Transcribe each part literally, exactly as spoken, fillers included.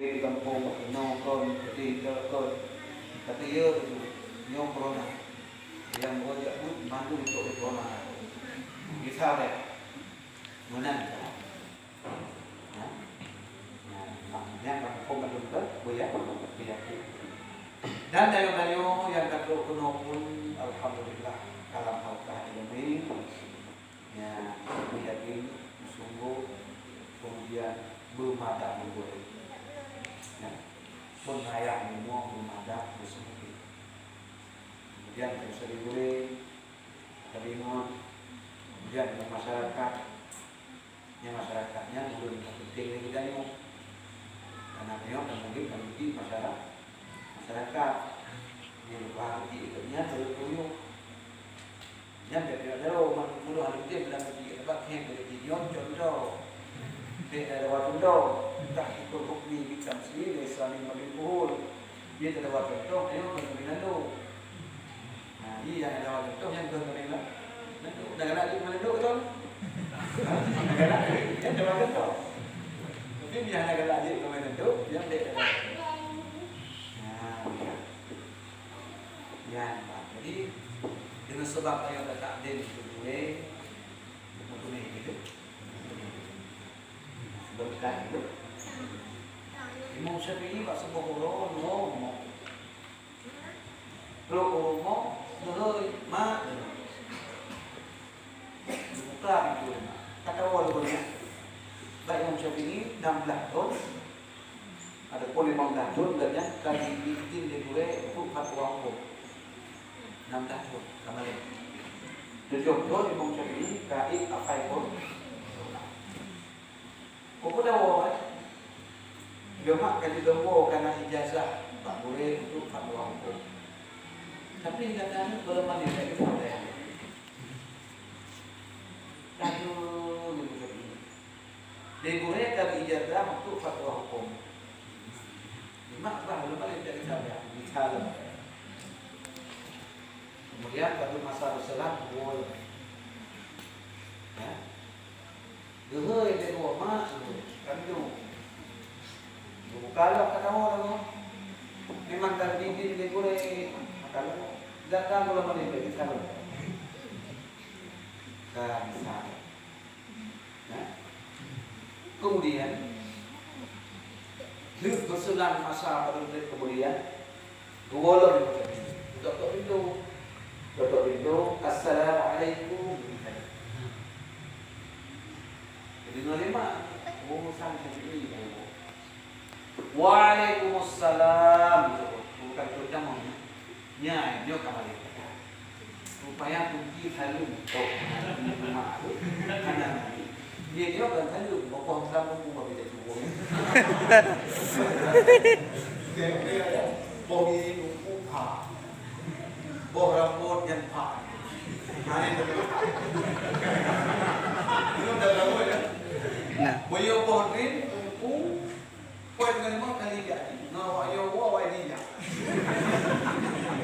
Di gampông, inoe kon, di inoe kon. Tapi ya, nyoe corona. Nyang buet jak buet, mandum icok lé corona. Bisa deh. Meunan. Nah, nah, nyang gampông mandum ke, buya, buya. Dan tanyoe-tanyoe nyang ka trok keunoe pun, alhamdulillah, kalam halkah ilmu. Ya, kami yakin, sungguh, kemudian beumadah meuguréh. Ya, pun raya ilmu beumadah meuguréh. Kemudian, kami sering guréh, kami ingat, kemudian, masyarakat, ya, masyarakat nyan ulôn penting lagi tanyoe. Karena tanyoe kan mungkin kan di masyarakat, masyarakat. Yang lupa hati itu nyan perlu tuyuk. Nyan bèk pih droe, man meunurot hana mungken beulang keuji, bak khem keuji nyoe contoh. Bèk na dawa tundong, entah ikôt hukmi bitamsil, laisa min babil fuhul. Dia tadawa contoh, nyoe kon keuminan lôn. Nah, iya na dawa contoh nyang kon keuminan lôn. Nah, galak jeuet keuminan lôn, beutôi? Na galak jeuet, nyan dawa contoh. Tapi dia hana galak jeuet keuminan lôn, nyan bèk dawa contoh. Nah, iya. Nyan, bah. Jadi, deungon sabab ayat takdim itu boleh, meutunéh gitu. Berkah gitu. Imam Syafi'i bak saboh uroe, dua uroe. Trok u rumoh, geuhôi, mak. Buka pintoe mak. Ka tawoe lé gurèe nyan. Bak Imam Syafi'i, enam belas thôn. Adapun limong belas thôn, gobnyan ka jiizin lé gurèe untuk fatwa huköm. Enam belas thôn, ka malém. Tujoh thôn Imam Syafi'i ka ék hafai Quran. Peue tawoe, eh? Geumat ka jileumo kana ijazah bak gurèe untuk fatwa huköm. Tapi gata nyoe peuleuman nilai geuh. Aduh, geuh. Di gurèe ka ijazah untuk fatwa huköm. Mak bah leumah nilai geuh. Misalnya. Kemudian bak masa Rasulullah, ya. Geuhôi lé dua mak, kan nyoe. Buka lom ka tawoe lagoe. Memang ka diizin lé gurèe, maka lom. Datang gula malam lagi salam. Kan salam. Nah. Kemudian, lheueh beuselang masa padum menit kemudian, Geuwoe lom di masa nyan. Tok-tok pintoe. Tok-tok pintoe, "Assalamualaikum." Jadi, ngon lima, oh, sang sendiri. "Waalaikumsalam." Bukan tu damang. Nyan, nyoe ka balik. Rupanya kunci selalu tok. Mak tu, kanan. Dia, dia bukan selalu, bokoh selalu pun bagi dia turun. Boh gini nunggu pha. Boh rambut nyan pha. Nah, ini dah lama. Ini dah lama, ya? Nah. Boyo boh drien nunggu. Poin lima kali jadi. Nah, awak yo, awak ini ya.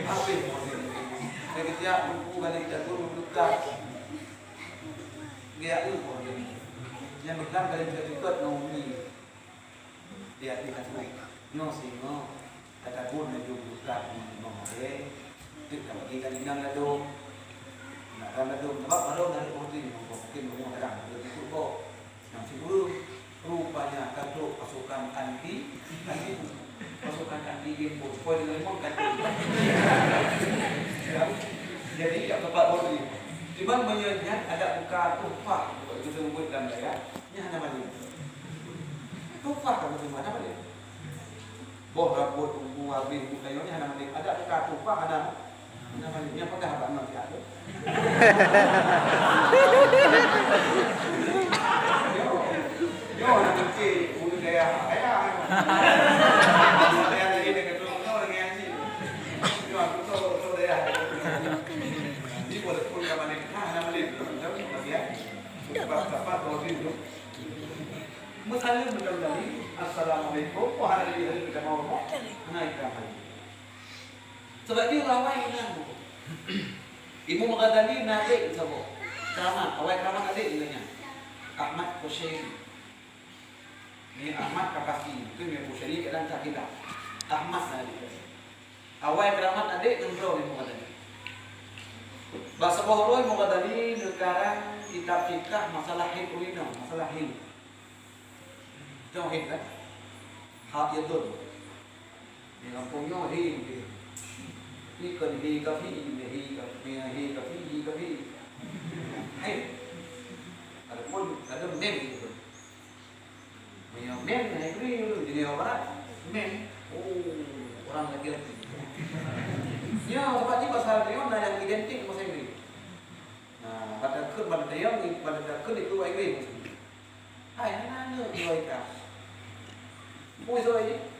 Habis poin lima. Saya kejap nunggu balik jago nunggu tak. Dia tu poin lima. Yang bilang balik ke dekat nunggu. Dia tu kan. Nyoe singoh. Ka tagun laju buka di limong hari, teuk ka bagi ka limong ladôm. Nak lam ladôm, sabab ladôm dari putri mungkin mungkin kadang ada ikut bok. Yang sikureueng, rupanya ka trok pasukan anti, anti, pasukan anti jemput. Poin dengan limong kan. Jadi, tak tepat putri. Cuman meunyoe nyan ada buka tumpah, buat kita buat dalam daya, nyan hana balik. Tumpah ka beutôi hana balik. Boh rambut ungku habéh, bukayoe nyan hana mandé. Adak teuka tumpah hana, hana mandé. Nyang peugah bak nyoe siat tu. Nyoe, nyoe hana mungkin ureueng kaya, kaya. Kaya lagèe dia kata, nyoe ureueng kaya cit. Nyoe aku tu, tu dayah. Ni walaupun ka mandé, hana mandé. Tapi bagian. Cepat, cepat, bawa diri tu. Meusaleuem meunan tadi, "Assalamualaikum." Wah, hana lé, hana lé, kita mau apa? Hana ikram lagi. Sebab dia rawai ilang. Imam Ghazali na adék saboh. Keramat, awai keramat adék dia nyan. Ahmad Qushairi. Ni Ahmad ka pasti, tu ni Abu Syari kadang ka kita. Ahmad na adik. Awai keramat adik ngon droe Imam Ghazali. Bak saboh uroe Imam Ghazali neukarang kitab fikah masalah haid ureueng inong, masalah haid. Tauhid kan? Hak yadun. Di kampung nyoe hi, hi. Hi kon hi kafi, hi kafi, hi kafi, hi kafi. Hai. Adapun ada men gitu. Meunyoe men, hai bri dulu, jadi orang barat. Men. Oh, orang lagi-lagi. Ya, sebab ni pasal dia ada yang identik dengan saya bri. Nah, pada ke, pada dia, pada ke itu ai bri. Hai, nanya dia itu. Pui so ini.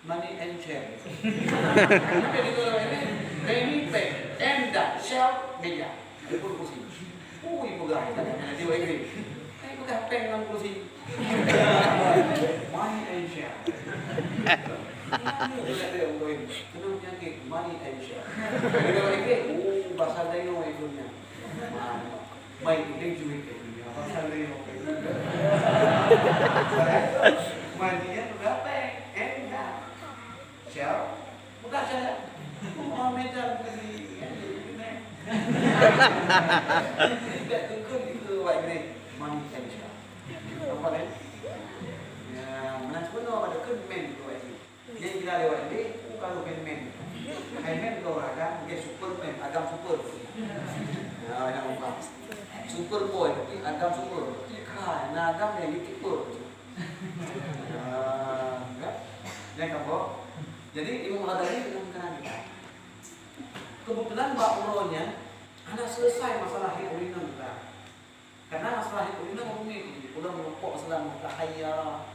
Money and share. Tapi di dalam ini, Benny Peng, M dan Shell Media. Ada pun kursi. Ui, peugah, kata mana dia, wahai. Saya peugah peng dalam kursi. Money and share. Ini dia, wahai. Kena penyakit, money and share. Dia, wahai, oh, bahasa Dayu, wahai, dunia. Mai udép juet ke dunia, pasal dia yang pakai. Mai dia tu apa? Eh, dah. Siapa? Bukan saya. Oh, meja beli. Ya, jadi ni. Tidak kekal di ke wai ni. Mami saya. Apa ni? Ya, mana sebenarnya ada kemen tu wai ni. Nyang kira lewat ni, bukan main-main. Main-main tu orang agam, dia Superman, agam super. Ya, yang apa? Super boy, tapi agam super. Ikan, nah agam yang tipe. Ya, kan? Yang apa? Jadi Imam Ghazali dengan kanan kita. Kebetulan bak uroe nyan, hana selesai masalah haid ureueng inong kita. Karena masalah haid ureueng inong rumit, ulang meureumpok masalah mutahayyirah.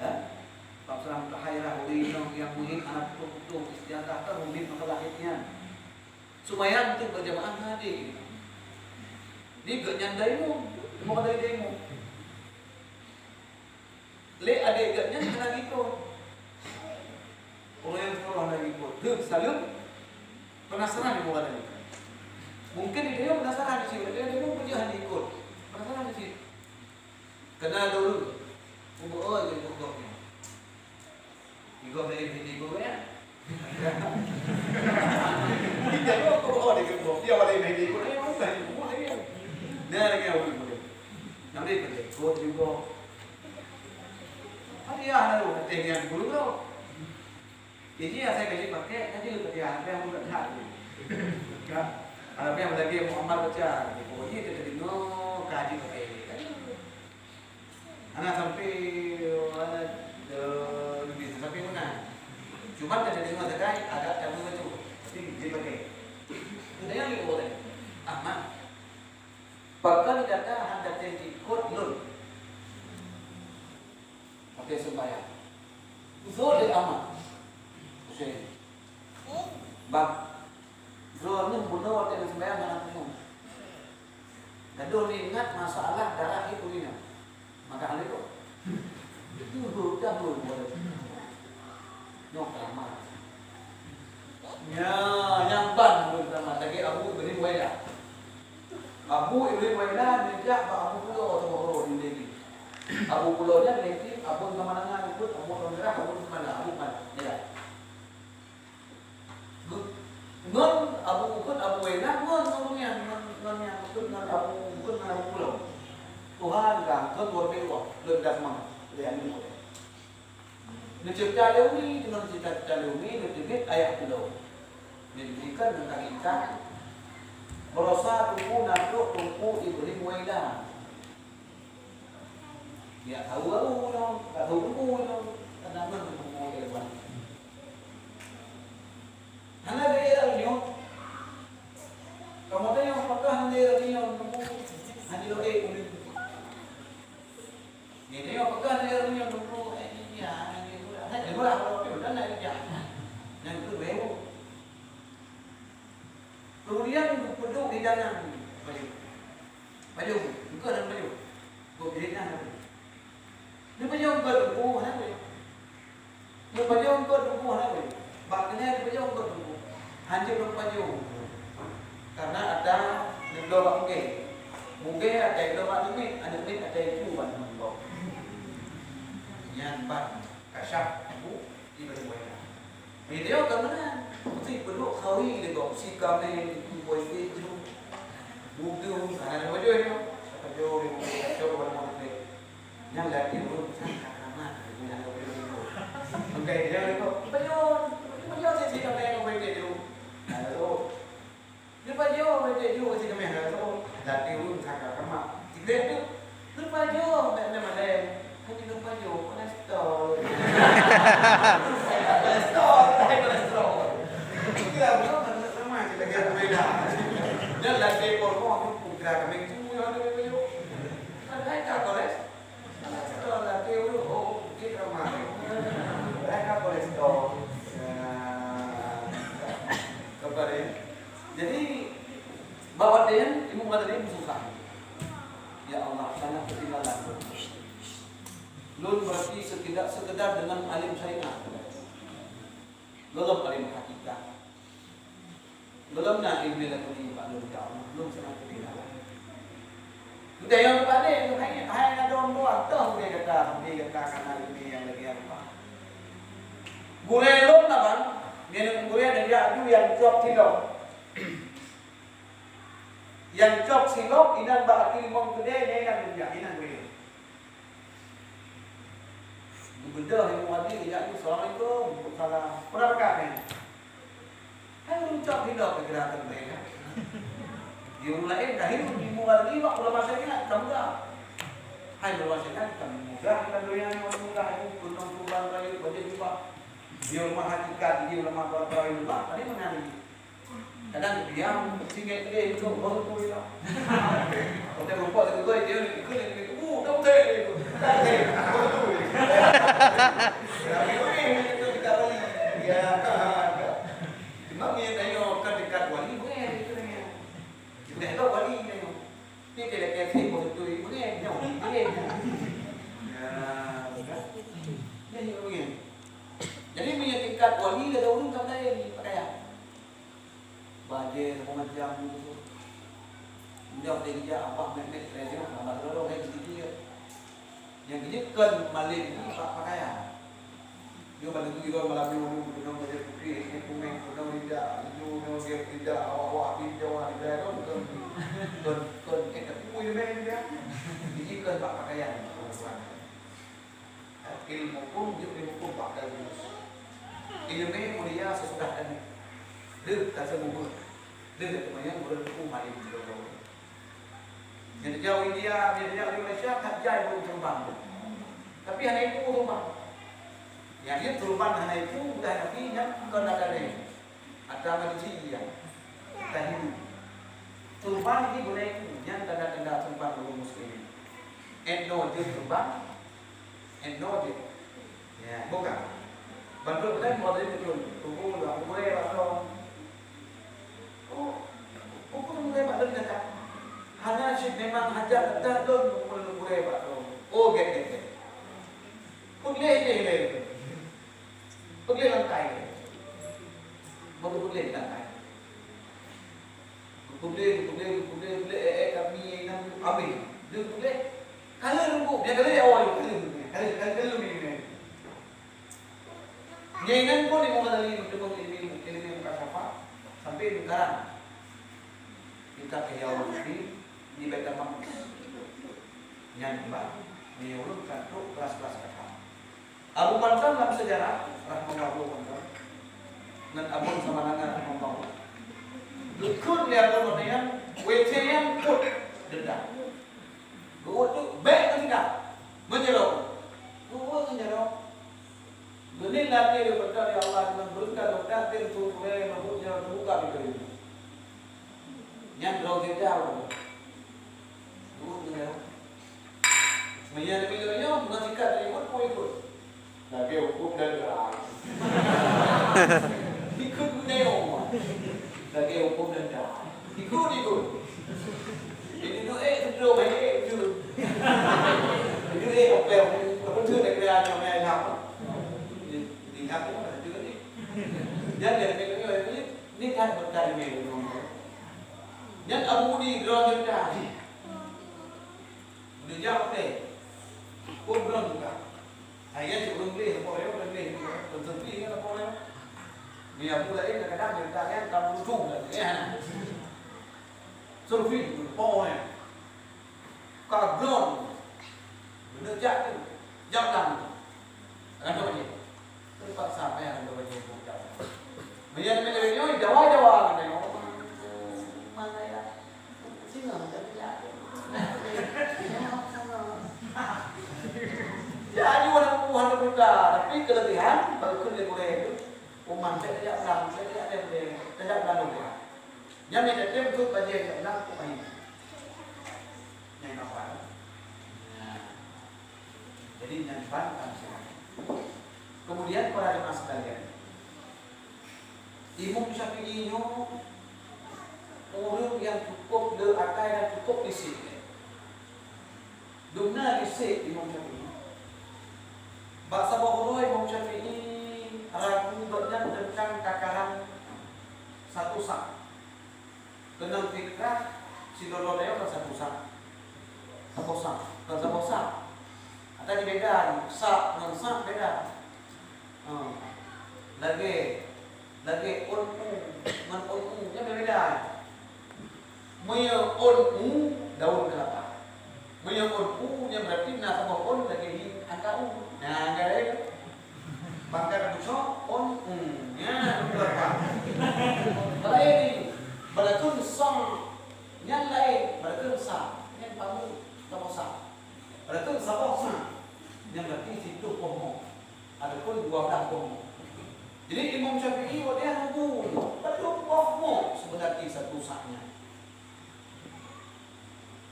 Eh? Masalah mutahayyirah ureueng inong nyang meuhid hana putôh-putôh istiadah kan rumit masalah haid nyan. Seumayang tu berjamaah na adek. Di geuh nyan daimum, cuma dari daimum. Lé adek geuh nyan hana geuikot. Ureueng nyang seumah hana geuikot. Deuh saleuem. Penasaran di muka tadi. Mungkin di dia penasaran di sini. Dia dia pun hana ikot. Penasaran di sini. Kena dulu. Umur oh dia ikot gobnyan. Ikot dari sini ikot ya. Kita kok kok oh dia ikot. Dia awak dari sini ikot. Eh, mana ikot dia? Nah, lagi awak ikot. Nanti ikot juga. Hadiah lalu, hati yang dulu tu. Jadi, asai ka jipakèk, ka jeuet pakèk, hana payah mudah that. Ka, hana payah lagèe Muhammad baca. Pokoknya, kita deungo, ka jipakèk. Hana sampai, eh, bisa sampai mana. Cuma, kita deungo sagai, agak campur baca. Tapi, jipakèk. Itu yang dibuat tadi. Ahmad. Pakon gata hana teuikot lôn. Watèe seumbahyang. Usul lé Ahmad Husein. Bang, droeneuh bunoe watèe neuseumbahyang hana teungoh. Gadoh neuingat masalah darah ibu nyoe. Maka hana ikot. Itu dah dulu boleh. Nyoe keramat. Ya, nyang ban ulôn sama lagèe Abu Ibrahim Wailah. Abu Ibrahim Wailah neujak bak Abu Pulo saboh uroe di Indonesia. Abu Pulo nyan lé tim Abu Samananga ikot Abu Samananga, Abu Samananga, Abu Samananga. Ya. Ngon Abu Ukut, Abu Wailah, ngon, ngon nyan, ngon, ngon nyan, ngon Abu Ukut, ngon Abu Pulo. Tuhan ka, ngon dua puluh dua, lôn dah semangat. Lé anu. Neuceurita lé umi, teungoh neuceurita lé umi, neuteubiet ayah pulo. Neuteubiet kan teuntang intat. Barosa Teungku na trok Teungku Ibrahim Wailah. Ya, tahu baru nyoe, tak tahu buku nyoe. Kadang-kadang buku dia lepas. Hana dia nyoe. Kamu tanya apakah hana dia nyoe? Hana dia, eh, boleh. Ni dia apakah hana dia nyoe? Eh, iya, hana dia. Hana dia, kalau pun dah nak dia. Yang tu baru. Kemudian, geupeudok hidangan payong. Payong, engkau dan payong. Geupeudok hidangan payong. Neupajôh engkau teungku, hana payong. Neupajôh engkau teungku, hana payong. Bak keunoe neupajôh engkau teungku. Hanjeuet lôn pajôh. Karena ata neubloe bak mugée. Mugée ata bloe bak aneuk miet, aneuk miet ata cu bak aneuk miet. Nyan ban kasyaf Abu Ibrahim Wailah. Video ka meunan. Mesti peudok khawi lé gob si kameng itu boy itu. Budu, hana ada baju itu. Baju dia, baju dia, baju dia. Nyang lagi urut, nyang ka keramat, nyang lagi urut. Bukan dia itu. Baju, baju si, si kameng boy itu. Lalu, Neupajoh, bèk ju si keumeh langsông. Lati ureueng saka keumak. Sigrét tu, neupajoh, bèk lé malèe. Hana neupajoh, kolesterol. Kolesterol, hai kolesterol. Kira bukan sama, sama kita kira berbeda. Dan lati pormo tu kira kami tu yang ada berbeda. Padahal tak kolesterol. Jadi, bak watèe nyan, Imeum Ghazali meususah. Ya Allah, ka na keutinggalan lôn. Lôn berarti sekedar, sekedar dengan alim syariat. Gohlom alim hakikat. Gohlom na ileumèe laduni bak lôn, ya Allah, lôn seunang keutinggalan. Geutanyong keu padé, hai, hai na dong dua, toh gurèe gata, gurèe gata ka na ileumèe nyang lagèe apa? Gurèe lôn na ban, nyan gurèe neujak aju nyang cok silop. Nyang cok silop inan bak até limong keudè, nyan inan neujak, inan gurèe. Geubeudôh Imeum Ghazali geujak, "Assalamualaikum." "Waalaikumsalam." "Peue na peugah nyan?" "Hai ureueng cok hidop keu gerakan mereka." Di ureueng laén ka hireuen Imeum Ghazali bak ulama syariat ka mudah. Hai ulama syariat ka mudah, ka donya nyoe mudah, itu peunong tuban rayeuk bajèe jubah. Di ulama hakikat, di ulama rayeuk, padahai meunan. Kadang diam, singgit teuh, itu baru tu ya. Hotel rumpok satu tu, dia ni, ikut ni, ikut, uh, dah betul ni, ikut. Dah betul, baru tu. Tapi boleh, itu dekat wali. Ya. Cuma dia tanya, kan dekat wali, boleh, itu tanya. Kita tahu wali, tanya. Dia kira-kira sih, baru tu, boleh, dia boleh. Ya, kan? Dia ni boleh. Jadi, punya tingkat wali, ada orang tak boleh, pakaian. Bajèe macam-macam tu. Nyoe dia geujak abah mèt-mèt kerja, abah lorong hai sigi dia. Nyang geujak kon malém ni bak pakaian. Nyoe ban geujak malam nyoe, nyoe bajèe putih, nyoe kuning, nyoe rijak, nyoe, nyoe dia rijak, awak-awak di Jawa rijak tu, kon, kon, kon, eh, tapi ilmu dia. Jadi kon bak pakaian, perempuan. Ilmu pun jeuet ilmu pun bak dalus. Ileumèe mulia sesudah tadi. Deuh ka seumubeuet. Deuh ka teumanyong ureueng tuha malém di lorong. Nyang jauh India, nyang jauh di Malaysia, that jai ureueng teureumbang. Tapi hana iku teureumbang. Nyang jeuet teureumbang hana iku, mudah Nabi nyan kon lagèe Ata manusia, ata hidup. Teureumbang di buleuen nyan tanda-tanda teureumbang ureueng muslim. Eno jeuet teureumbang, eno jeuet. Ya, bukan. Bantuk dan model betul. Tunggu lah, boleh lah dong. Oh, hukum boleh bak dong kata. Hana sih memang hajat dah dong boleh bak dong. Oh, get, get, get. Boleh, boleh, boleh. Peugléh lantai. Baru peugléh lantai. Peugléh, peugléh, peugléh, peugléh, eh, eh, kami inong habéh. Dia peugléh. Kala lubuk, dia kala awai, kala, kala, kala, kala ni. Dia inong pun Imam Ghazali bertemu ilmu, ilmu mukasafah sampai sekarang. Kita ke Yahuda di Baitul Maqdis. Nyan bah, ni ulun kan tu kelas-kelas kata. Abu Pantan lam sejarah, rahimahullah Abu Pantan, ngon Abu Samananga rahimahullah. Dukun dia tu nyan, W C nyan put dendam. Geuwot tu bèk ngon tingkat. Meunyeurong. Geuwot meunyeurong. Geunih lagèe dia berkah ya Allah dengan berkah berkah dia tu boleh mabuk jalan terbuka di kali. Nyan droe geudah. Geuwot meunyeurong. Meunyo neumilék nyoe, meunan sikat teurimong, peue ikot? Lagèe hukôm Belanda. Ikot guna nyoe. Lagèe hukôm Belanda. Ikot, ikot. Jadi duek, duek, duek, duek. Duek, apa yang, apa tu nak kena ada main apa? Di, di apa, apa tu ni? Jangan dia kena kena ni, ni kan berkah ni. Nyan Abu Mudi, droe geudah. Meunyo jak watèe, peue bulan buka. Ayah cek ureueng gleh, apa ya, ureueng gleh, ureueng surfi, ya, apa ya. Ni aku lain kadang-kadang dia tak yang kamu tu lah, ya. Surfi, apa ya. Ka glon. Beuna jak tu. Jak dan tu. Random aja. Terpaksa payah random aja. Meunyo, meunyo, meunyo, Jawa, Jawa, kan, mana ya? Singa, tapi ya. Ya, ni orang buah tu buta, tapi kelebihan, baru kun dia boleh tu. Umat saya tidak bilang, saya tidak ada boleh, saya tidak bilang dia. Nyan ni dah tem tu bajai dia bilang tu main. Nyan apa? Nah. Jadi nyan pan kan. Kemudian para jemaah sekalian, Imam Syafi'i nyoe ureueng nyang cukup le akai dan cukup lisek. Dumna lisek Imam Syafi'i. Bak saboh uroe Imam Syafi'i ragu gobnyan teuntang takaran satu sa'. Keunong fikrah sidroe-droe nyoe kan satu sa'. Saboh sa', kan saboh sa'. Ata jibeda sa' ngon sa' beda. Ha. Lagèe, lagèe ôn u ngon ôn u, nyan beda. Meunyo ôn u, daun kelapa. Meunyo ôn u, nyan berarti na saboh ôn lagèe hi angka u. Nah, angka laén. Bangka ka bucok, ôn u. Nyan, daun kelapa. Laén ni, balateuen sa'. Nyan laén, balateuen sa'. Nyan pamu, saboh sa'. Balateuen saboh sa'. Nyan berarti siplôh boh mo. Ataupun dua belas boh mo. Jadi Imam Syafi'i awak dia ragu, padum boh mo sebenarnya satu sa' nyan.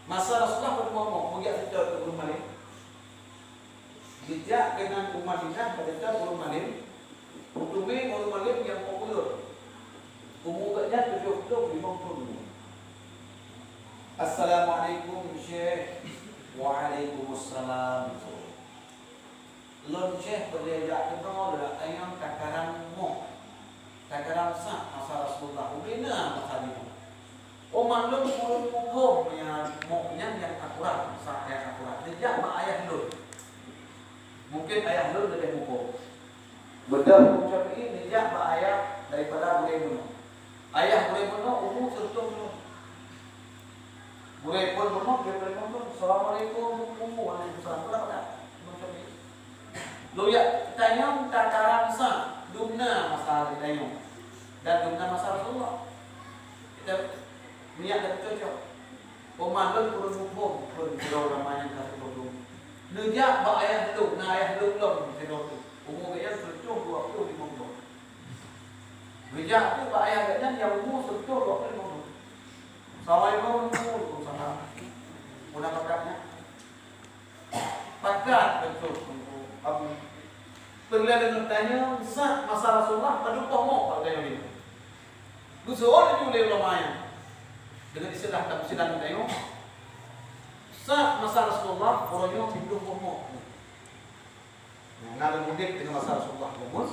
Masa Rasulullah padum boh mo, peugah cerita keu ureueng malém. Jijak keunan u Madinah bak cerita ureueng malém, meuteumé ureueng malém nyang populer. Umu gobnyan tujoh ploh limong thon. "Assalamualaikum, Syekh." "Waalaikumsalam." "Lôn Syekh peureulèe jak keunoe lôn tanyong takaran moh, takaran sa' masa Rasulullah, ubé na masa jinoe. Oh, mandum ureueng muphom nyan, moh nyan nyang akurat, sa' nyang akurat. Neujak bak ayah lôn." Mungken ayah lôn leubeh muphom. Beudôh Imam Syafi'i neujak bak ayah daripada gurèe bunoe. Ayah gurèe bunoe umu sireutoh ploh. Gurèe phôn bunoe, gurèe phôn bunoe, "Assalamualaikum." "Waalaikumsalam." Peugah, peugah. Imam Syafi'i. Lôn jak tanyong takaran sa', dumna masa lôn tanyong. Dan dumna masa Rasulullah. Kita niat dan cocok. Peumahlon ureueng muphom, ureueng sidroe ulama nyang ka seupôt lom. Neujak bak ayah lôn, na ayah lôn lom sidroe teuh. Umu gobnyan sireutoh dua ploh limong thon. Neujak teuh bak ayah gobnyan nyang umu sireutoh dua ploh limong thon. "Assalamualaikum." "Waalaikumsalam." Peue na pakat nyan? Pakat beutôi Teungku Abu. Peureulèe lôn tanyong, sa' masa Rasulullah padum boh mo, bak tanyong nyoe. Geuseuôt laju lé ulama nyan. Deungon istilah, istilah tanyong, sa' masa Rasulullah uroe nyoe siplôh boh mo. Nah, na lôn udép deungon masa Rasulullah, namun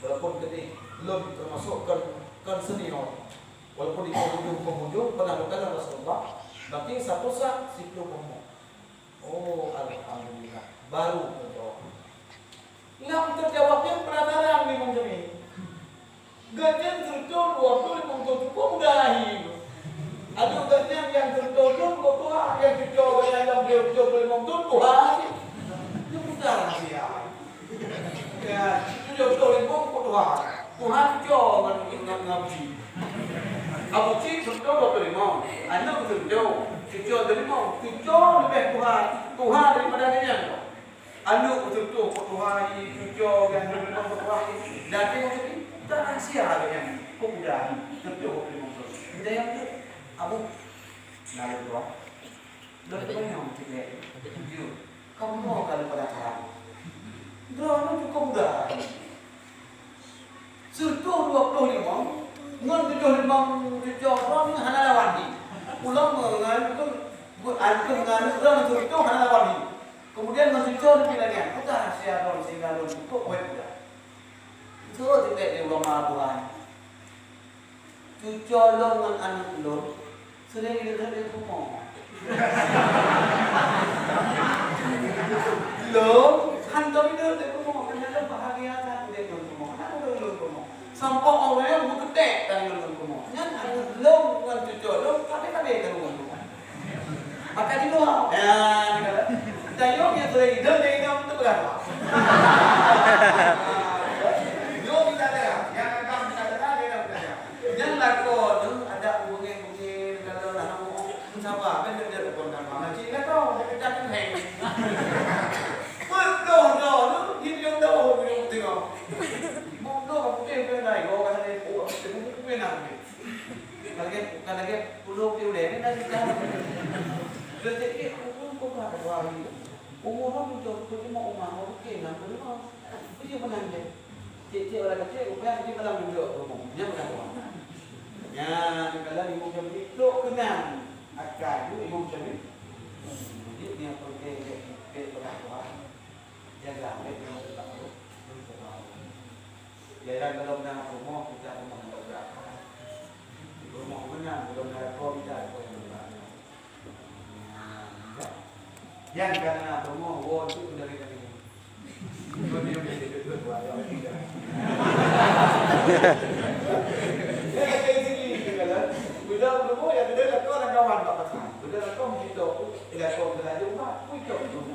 walaupun keuneuk lôn teumasuk kon, kon senior, walaupun di penghujung-penghujung pernah lôn kalon Rasulullah, tapi satu sa' siplôh boh mo. Oh, alhamdulillah, baru terjawab. Lam terjawab nyan penasaran Imam Syafi'i. Gobnyan sireutoh dua ploh limong thon cukup muda ahi. Aduh, gobnyan nyang sireutoh thon kok tuha, nyang cucoe gobnyan lam tujoh ploh limong thon tuha ahi. Nyoe muda ahi. Ya, tujoh ploh limong kok tuha. Tuha cucoe ngon, ngon, ngon Abu Cik. Abu Cik sireutoh dua ploh limong. Aneuk sireutoh. Cucoe dua limong. Cucoe leubeh tuha. Tuha daripada gobnyan. Aneuk beutôi-beutôi peutuha jih, cucoe geuh, aneuk beutôi peutuha jih. Dan tengok tadi, tak rahsia lagèe nyan. Kok muda jih, beutôi peutuha jih. Muda nyang tu, Abu. Lalu tuan. Dah tengok cek lé. Jujur. Kamu mau kalau pada karam. Droeneuh cukup muda. Sireutoh dua ploh limong ngon tujoh limong, tujoh droe nyoe hana lawan jih. Ulôn meungalu, bu-, aneuëk meungalu droe ngon sireutoh hana lawan jih. Kemudian ngon cucoe pih lagèe nyan, peugah rahsia droe sehingga droe cukup wét peugah. Beutôi teupeue di ulama Tuhan. Cucoe lôn ngon aneuëk lôn sering jideukeue di rumoh. Lôn Nyan teuridong di rumoh, nyan lom bahagia that di rumoh. Nyan ureueng lôn rumoh. Sampoe Allah nyan meukeudek di rumoh. Nyan aneuk lôn ngon cucoe lôn, kabeh-kabeh di rumoh. Maka di luwa. Ya, ni kata. Kita yuk ya sering idol dari kamu tu berapa? Yuk kita ada, yang akan kita ada, dia dah bekerja. Nyan lakoe tu ada bungeng-bungeng, kalau nak ngomong, sabar, kan dia ada kontak mana cik lakoe, dia kata kan heng. Betul dah tu, hidup dah, hidup tengok. Bodoh, aku teh pernah, gua kata dia, oh, aku teh pernah. Lagèe, bukan lagèe pulo piulèe, ni dah susah. Dah jadi, aku pun kau kata dua hari. Umur orang muda, aku cuma umur, aku kena, aku lima. Aku je pernah je. Cik-cik orang kecil, aku pernah pergi malam duduk ke rumah. Dia pernah keluar. Ya, kalau Imam Syafi'i, tok kenang akan tu Imam Syafi'i. Jadi, dia pergi, dia, dia pernah keluar. Jaga, dia pernah keluar. Jalan dalam dalam rumah, kita rumah yang berat. Rumah menang, dalam dalam rumah, kita rumah yang berat. Yang karena rumah, wo tu dari kami. Bila rumah, ya, bila lakukan kawan, Pak Pasang. Bila lakukan, kita tu, bila lakukan, kita jumpa, kita jumpa.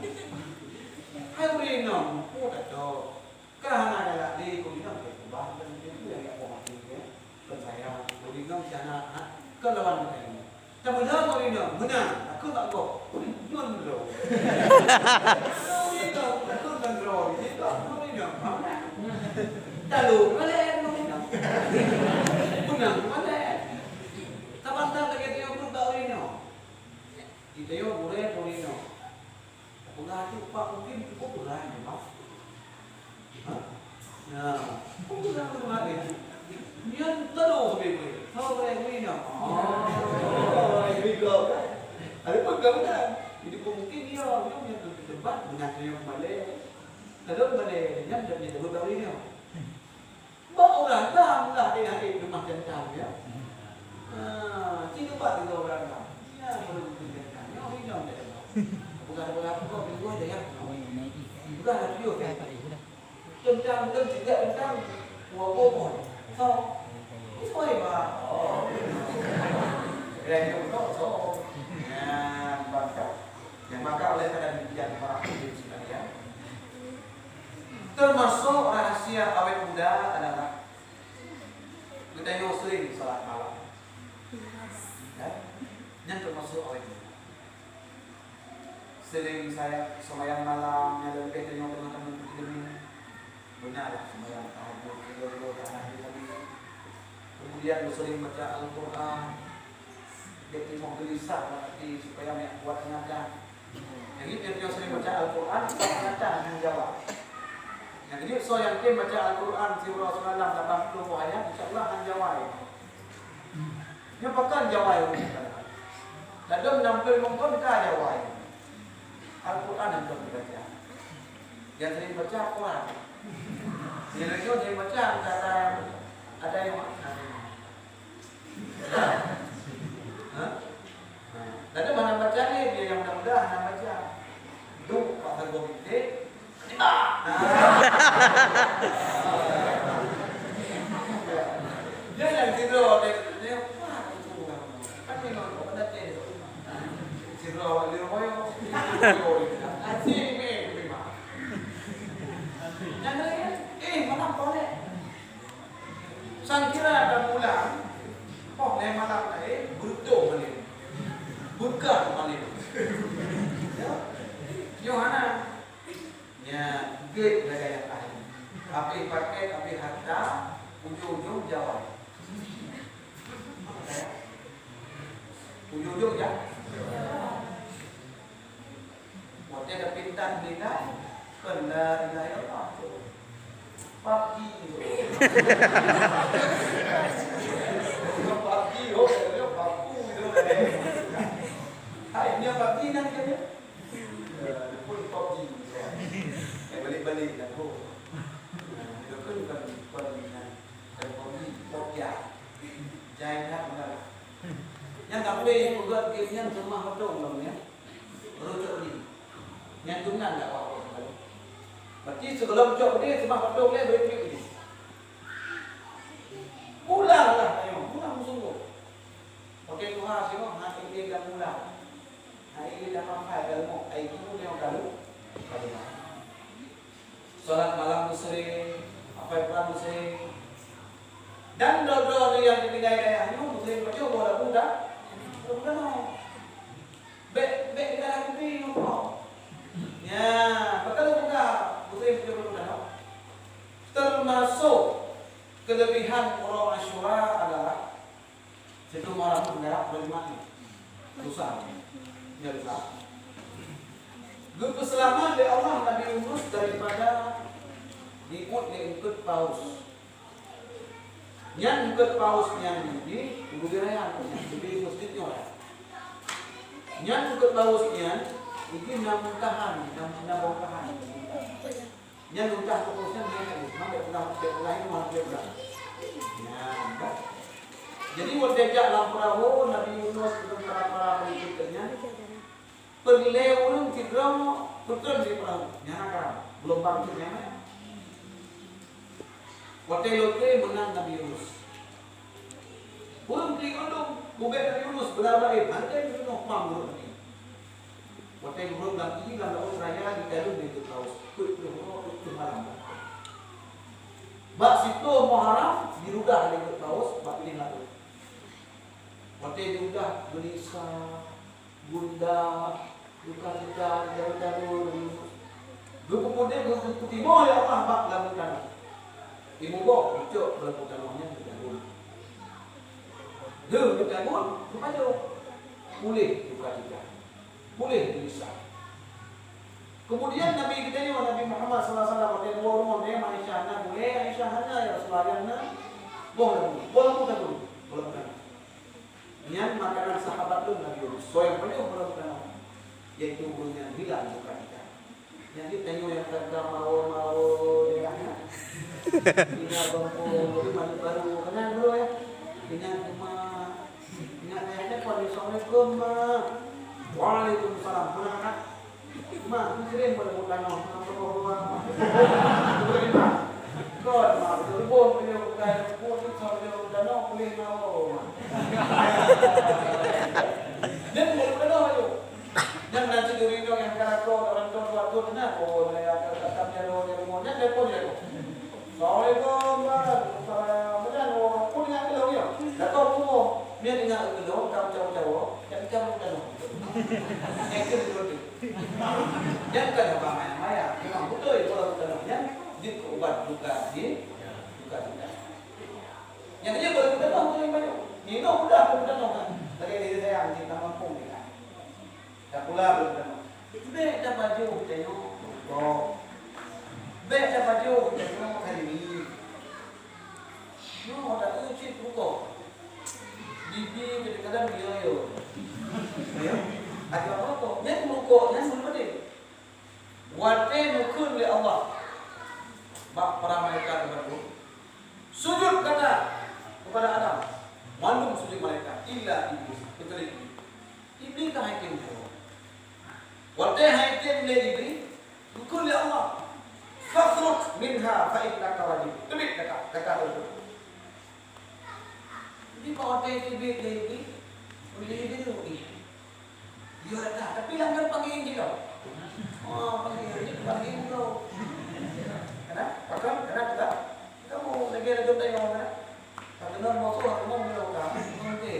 Hai, boleh nong, oh, tak tahu. Ka hana galak lé, keu inong teuh keubah, dan teuh nyang jak poh maté, ya. Peusayang, keu inong cana, ha, keu lawan meukayu. Tameunang keu inong, meunang, takheun bak gob. Ngon droe. Keu inong, takheun ngon droe, jih gob, keu inong, ha, meunang. Talô malèe, keu inong. Meunang malèe. Tabantang lagèe tanyoe peuet bak ureueng inong. Di tanyoe gurèe keu ureueng inong. Peugah tu, Pak, mungkin cukup berat, ya, Pak. Ha? Ya. Peugah tu, Pak, ya. Nyan terus, Pak, Pak. Sampai ini, ya. Oh, ini kau, kan? Ada pun kau, kan? Jadi, mungkin dia, dia punya tempat, dengan saya kembali. Lalu kembali, dia punya tempat baru ini, ya. Bak ureueng dam lah, eh, eh, leumah jantan, ya. Ha, ci neubat deungon ureueng dam. Ya, ureueng jantan. Nyoe inong dah deungon. Peugah, peugah, peugah, peugah, peugah, ya. Peugah lah, piôh, ya. Teuntang, teuntang, teuntang. Dua boh. So. Itu hebat. Oh. Keren juga, so. Ya, bangka. Yang maka oleh karena demikian, para hadirin sekalian, termasuk rahasia awet muda adalah geutanyoe sering salat malam. Ya? Nyan termasuk awet muda. Sering saya sembahyang malam, yang lebih tengok teman-teman begini. Benar lah sembahyang tahajud, tidur-tidur, tahajud tadi. Kemudian sering baca Al-Quran. Jadi, timoh geulisah lam até supaya meunyo kuat tenaga. Jadi, tiep-tiep sering baca Al-Quran, ingatan han jawai. Jadi, soe nyang tem baca Al-Quran siuroe seumalam lapan ploh boh ayat, insya Allah han jawai. Nyoe pakon jawai ureueng nyan? Ladôm nam ploh limong thon ka jawai. Al-Quran han dibaca. Nyang sering baca Quran. Nyang laén sering baca antara ada yang Ha? Lalu mana baca ni, dia yang mudah-mudah nak baca. Duk, Pak Teguh Bintik. Nah. Dia yang tidur, dia, dia, wah, itu orang. Kan dia nonton, kan dia tidur. Tidur awak di rumah, ya. Asik ni, memang. Yang lain, eh, mana boleh? Sang kira dan pulang, oh, lhèe malam laén, beutôi malèe. Beukah malèe. Ya. Nyoe hana. Nya, gèt lagèe nyang ahli. Habéh pakèt, habéh harta, ujong-ujong jawai. Ujong-ujong ja-, Watèe tapintan nilai, kon la ilaha illallah. PUBG tu. PUBG, oh, PUBG tu. Hai, nyoe PUBG nan kan ya? Eh, pun PUBG tu. Eh, balik-balik dah tu. Eh, itu kan bukan, bukan nan. Kan PUBG, PUBG. Jai nak mengalah. Nyang tapi peugah game nyan seumah beutôi lom ya. Rocok ni. Nyang tu nan dak apa-apa. Berarti sigohlom cok beudé, seumah padum lé, bri piôh jih. Pulang lah tanyoe, pulang meusunggoh. Watèe tuha singoh, hana ilèe dan pulang. Hana ilèe dan makai, dan rumoh, ai timu tanyoe kalu. Salat malam meuseuring, hafai Quran meuseuring. Dan droe-droe nyang di pinggir dayah nyoe meuseuring pajoh boh lagu dah. Lagu dah. Bèk, bèk tinggai lam kupi nyoe. Nyan, pakon lôn peugah beutôi-beutôi lôn peugah. Teumasok keuleubihan uroe Asyura adalah sigoe malam peuneurang uroe Jumat nyoe. Susah. Nyan susah. Geupeuseulamat lé Allah Nabi Yunus daripada jiôt lé eungkôt paus. Nyan eungkôt paus nyan di Ubé Raya nyan, di meuseujid nyoe. Nyan eungkôt paus nyan, jih na muntahan, na, na bongkahan. Nyan muntah paus nyan, nyan, nyan, nyan, nyan, nyan, nyan. Nyan, kan? Jadi, watèe jak lam peurahô, Nabi Yunus deungon para-para pengikut nyan, peureulèe ureueng sidroe peutrön di peurahô, nyan na karam, geulumbang cit nyan. Watèe lokèe meunan Nabi Yunus. Ureueng klik undong, bubèe Nabi Yunus, beuraba, eh, hana Nabi Yunus, mam ureueng nyan. Watèe ureueng lam ié lam laôt raya di dalam itu paus, peuet ploh uroe, peuet ploh malam. Bak siploh Muharram, dirudah lé paus, bak binéh laôt. Watèe dirudah, geulisa, gundah, duka cita, jauh-jauh, geupeuputéh, geupeutimoh lé Allah bak lampu tanoh. Imuboh, icok lampu tanoh nyan geutaguen. Deuh geutaguen, geupajoh. Puléh duka cita. Puléh geulisa. Kemudian Nabi geutanyoe, Nabi Muhammad sallallahu alaihi wasallam, watèe geuwoe rumoh, "Eh, Aisyah, na gulèe?" "Aisyah, hana, ya Rasulullah, hana." Boh lampu, boh lampu taguen, boh lampu taguen. Nyan makanan sahabat lôn Nabi Yunus. Soe nyang pajoh bulan pertama, yaitu ureueng nyang hilang bukan kita. Nyan di tanyoe nyang teuka mawo-mawo, ya kan? Tinggal bangko, jadi mandi baru. Kenal dulu, ya. Ingat rumah. Ingat ayahnya, "Assalamualaikum, Mak." "Waalaikumsalam." Pulang, anak. "Mak, kirim pada bukan noh, bukan perubahan, Mak." Kon, Mak, betul pun beliau bukan pun, insya Allah beliau bukan noh, boleh mau, Mak. Dan boleh bukan noh aja. Dan nanti duri dong yang kena kau, orang tua dua tu, kenapa? Oh, saya akan tetap jalan dari rumahnya, dia pun jalan. Assalamualaikum, Mak. Waalaikumsalam. Macam mana? Oh, aku dengar ke dong, ya? Dah tahu rumah. Dia dengar ke dong, tahu jauh-jauh. Tapi kamu bukan noh. Yang kedua tu. Nyang ka haba maya-maya, memang beutôi, walau tanoh nyan jeuet keu ubat luka di, luka luka. Nyang keuh baru tanoh tu nyang banyak. Minong udah baru tanoh kan. Lagèe diri sayang di tampung dia kan. Dah pula baru tanoh. Bèk tapajoh tanyoe rukok. Bèk tapajoh tanyoe khanduri. Nyoe taeu cit rukok. Bibi kadang-kadang yo-yo. Ya. Ada apa kok? Nyan rukok, nyan belum ada. Watèe neukheun lé Allah bak para malaikat geutanyoe, "Sujud gata kepada Adam." Mandum sujud malaikat, illa Iblis, kecuali Iblis. Iblis ka hai tem jaweueb. Watèe hai tem lé Iblis, geukheun lé Allah, "Fakhruj minha fa innaka rajim." Teubiet gata, gata teubiet. Jadi, bak watèe teubiet lé Iblis, ulèe Iblis, "Ih, yo dah, tapi langgar panggil jih lom." Oh, panggil, panggil tu. Kenapa? Pakon? Kenapa tak? Kamu lagi ada jodoh yang mana? Tapi non mau tu, aku mau bilang kamu, oke.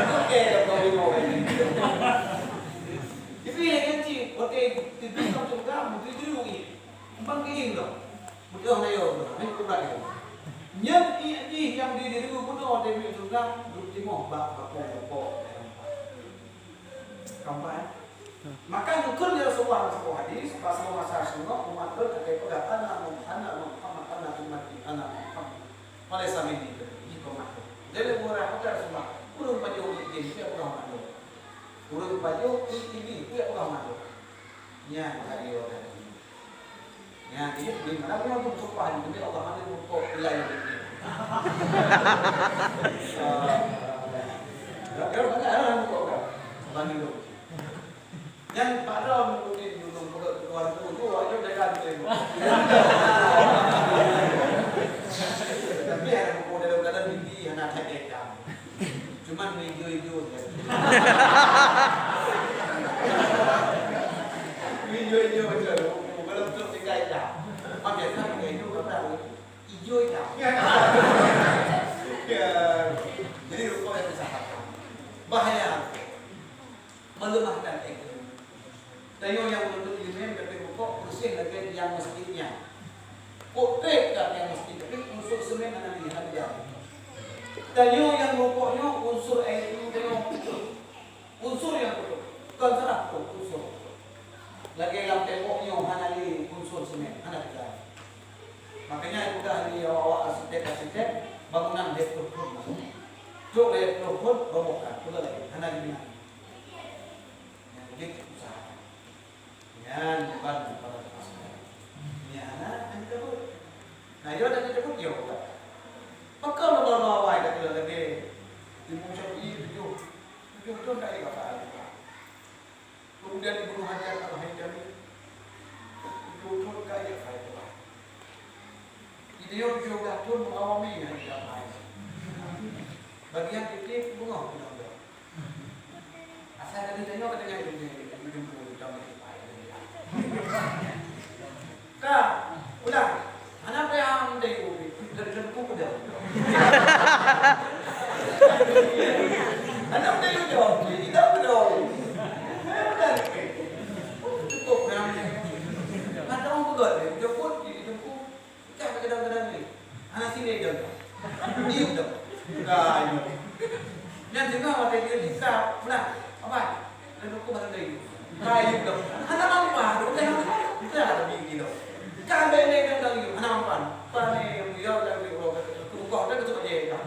Oke, dah kau bilang. Jadi, yang kan cik, watèe teubiet lom tu kamu, tu dulu ni. Bang kieng lom. Beutôi na yo, hai ubat nyoe. Nyan ié jih nyang di diri geuh bunoe teubiet syeuruga, geutimoh bak bako-bako. Keempat. Maka geukheun lé Rasulullah dalam saboh hadis, bak saboh masa singoh umat lôn akan peugah, "Ana Mu-, ana Muhammad, ana ummati, ana Muhammad. Falaisa minni." Jih umat lôn. Jadi, murah kata Rasulullah, ureueng pajoh ié jih, dia peugah umat lôn. Ureueng pajoh ié jih, dia peugah umat lôn. Nyan ka iyo tadi. Nyan, di, di mana pun untuk sumpah di dunia Allah ada untuk ilai di dunia. Ah, ya, ya, mana ada untuk kau? Bagi lu. Nyan pada mengikuti gunung Tuan guru, awak nyoe dah ganti. Tapi ada buku dalam keadaan tinggi, hana that itam. Cuman ijo-ijo je. Ijo-ijo je. Bukan untuk tingkat itam. Mak biasa tingkat ijo, kata ijo itam. Ya. Jadi, rukuk yang disahakan. Bahaya. Melemahkan ego. Tanyoe nyang menuntut ileumèe, tapi rukok bersih lagèe nyang masjid nyan. Kok trép ka nyang masjid, tapi unsur semen hana lé, hana lé. Tanyoe nyang rukok nyoe unsur air tu tanyoe putôh. Unsur nyang putôh. Kon salah putôh, unsur. Lagèe lam tembok nyoe hana lé unsur semen, hana lé. Makanya peugah lé awak-awak arsitek-arsitek, bangunan lhèe ploh thôn. Trôk lhèe ploh thôn, robohkan, peugah lagèe, hana lé. Nyan jeuet usaha. Nyan ban para pasukan. Nyan hana, hana takut. Nah, yo hana takut, yo. Pakon lama-lama awai ka keu lagèe Imam Syafi'i tujoh, tujoh thôn ka ék ka faham. Kemudian Ibnu Hajar Al-Haytami, tujoh thôn ka ék ka faham. Di tanyoe tujoh blah thôn mengawami hana ék ka faham. Bagian tiep-tiep beungoh keunong. Asai ka geutanyoe ka tinggai dunia ini, meujumpu di dalam hidup lain. Ka, ulang. Hana payah meuntèe ubi, dan, dan ku peudong. Hana meuntèe ubi, kita peudong. Cukup, kan? Hana orang peugah, dia jemput, dia jemput. Ikan kadang-kadang ni. Hana sini dah. Iup dah. Dah, iup. Nyan tengah watèe dia ikat, belah. Apa? Lalu aku baru dah iup. Dah, iup dah. Hana mampan. Dah, dah, dah, dah, dah. Kan bèk lé kadang iup. Hana mampan. Pan ni, yang dia dah iup. Aku buka, dah, dah, dah, dah.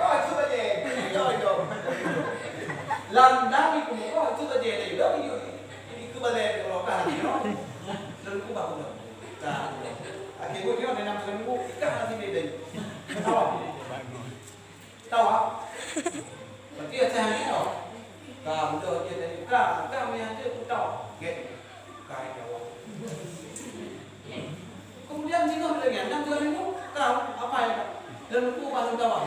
Kau cuba je. Iup, iup. Lam nami aku buka, cuba je. Dah, iup. Jadi, aku balik ke lokal. Lalu aku baru dah. Ka. Akhé buet nyoe dalam seminggu, ikan masih beda. Tahu? Tahu, ah? Berarti ada yang tahu. Ka, betul dia tadi. Ka, ka, melihat dia, aku tahu. Get. Ka, dia tahu. Kemudian, tengok lagi, enam bulan minggu, tahu, apa ya? Dan aku bangun tawaf.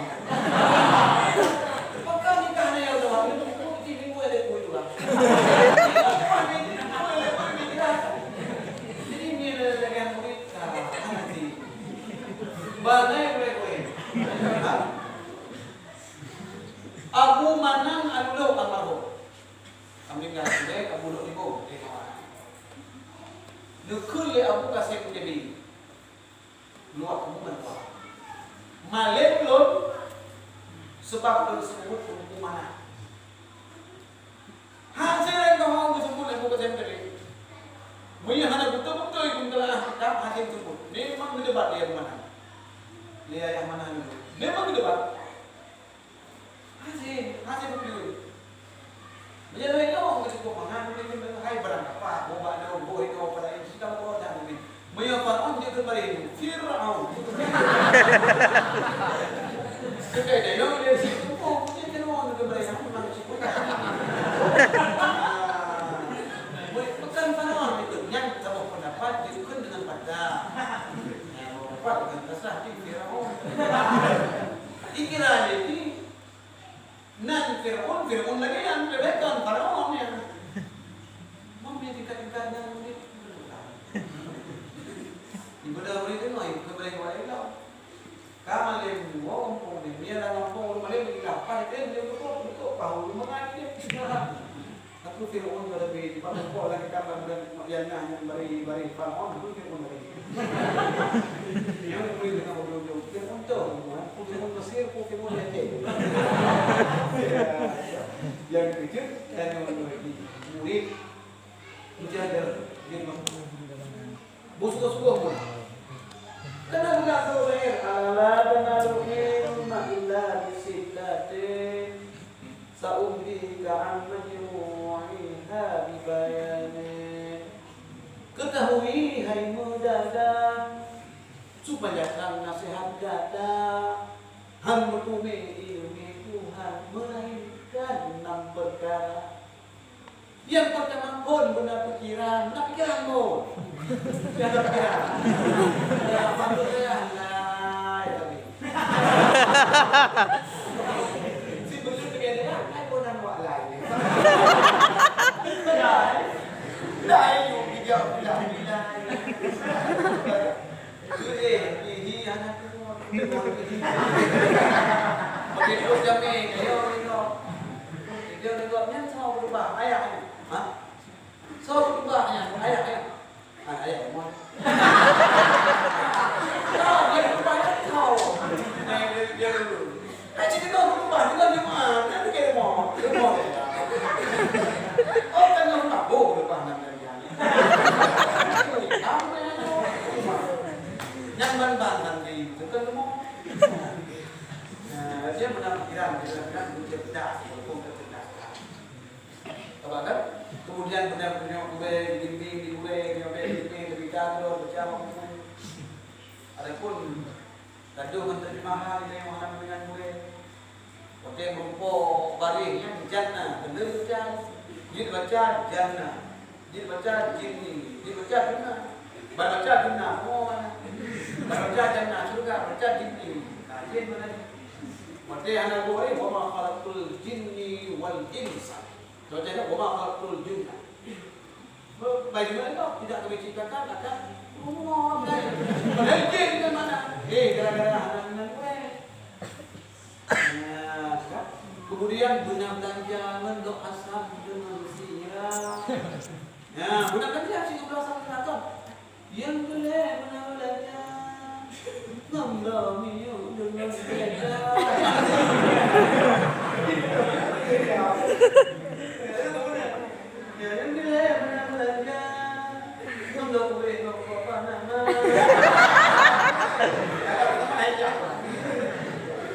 Maka nikah na nyang tawaf, ini buku, ini buku ada buku juga. Jadi, ini ada yang murid, ah, hana sih. Bangai boleh boleh. Abu Manang Alulok almarhum. Kami nggak boleh, Abu Lok Libong, eh, kawan. Neukheun lé Abu Kasem Jabi. Luwah hubungan luwah. Malém lôn, seubab lôn seumeubeuet Teungku Manah. Hase laén keuhai geuseubut lé Teungku Kasem tadi. Meunyoe hana beutôi-beutôi geuteulah kitab, hase geuseubut. Memang geudebat lé Teungku Manah. Lé Ayah Manah nyoe. Memang geudebat. Hase, hase beutôi. Meunyoe lôn inong, ka cukup mangat, mungkin hai barang apa, boh bak lôn, boh inong, pada yang sudah boh dan mungkin. Meunyoe Firaun, dia keumbali. Firaun. Sudah dia inong, dia situ, oh, dia keumbali, aku nak cukup. Ah, bukan Firaun itu, yang sama pendapat, dia bukan dengan pada. Nah, pendapat dengan terserah, dia Firaun. Dikira jadi, Nan Firaun, Firaun lagèe nyan, leubeh kon Firaun nyan. Mam nyan tingkat-tingkat nyan murit. Ibadah murit tu noi, keubalèe wae lom. Ka malém, wah, gampông ni, mia lam gampông, malém lagi lapar, dia, dia betul, betul, tahu, mengaji. Aku Firaun pada bi, di mana kau lagi kabar dan yang nah, yang bari, bari Firaun, aku Firaun bari. Yang beri dengan ujung-ujung, Firaun tu, aku Firaun Mesir, aku Firaun Aceh. Yang kejut, dan yang murid, mujahadah, dia mampu. Beusukoh-sukoh pun. Kena peugah keu Uzair, "Ala tanalul ilma illa bisittatin, sa'unbika an majmu'iha bibayanin." Ketahui, hai Mujahadah, supaya kang naseuhat gata, han meuteumé ileumèe Tuhan, meulainkan nam peukara. Nyang peurtama phôn beuna pikiran, beuna pikiran phôn. Beuna pikiran. Ya, maksud saya, nah, ya, tapi. Si beutôi lagèe nyan, ai phôn nyan wak lai. Lai. Lai, yuk, bijak, lai, lai. Eh, eh, eh, hana keunong. Pakai duit jamé, ayo, ayo. Dia negok nyan sama berubah. Ayah, ha? So, berubah nyan, ayah, ayah. Ah, ayah, umur. Tahu, dia berubah, dia tahu. Nah, dia, dia dulu. Kan cerita berubah, dia bilang, "Dia mana? Dia kayak mau, dia mau, dia tahu." Oh, kan dia berubah. Oh, berubah nama dia. Apa yang ada? Nyan ban-ban nanti, bukan lemah. Nah, dia benar pikiran, dia benar cerdas, walaupun tak cerdas. Nampak kan? Kemudian benar punya gurèe, bimbing di gurèe, nyampe bimbing, lebih tahu, baca buku. Adapun gadoh ngon terjemahan, dia yang hana dengan gurèe. Watèe meurumpok baréh nyan jannah, bener baca. Jeuet baca jannah. Jeuet baca jinni. Jeuet baca jannah. Ban baca jannah, oh, mana? Ban baca jannah, syurga, baca jinni. Nah, jin mana ni? Watèe hana gurèe, "Wa ma khalaqtul jinni wal insa." Contohnya, "Wa ma khalaqtul jinna." Bagaimana kau tidak kami ciptakan akan rumah orang lain? Padahal jin di mana? Eh, gara-gara anak-anak gue. Ya, kan? Kemudian beuna beulanja ngon lok asam deungon sira. Ya, beuna beulanja sigoe beulak asam sira kan? Nyang keulee beuna beulanja ngon lok minyeuk deungon beda. Ya, nyang keulee beuna beulanja ngon lok kueh ngon kuah panas.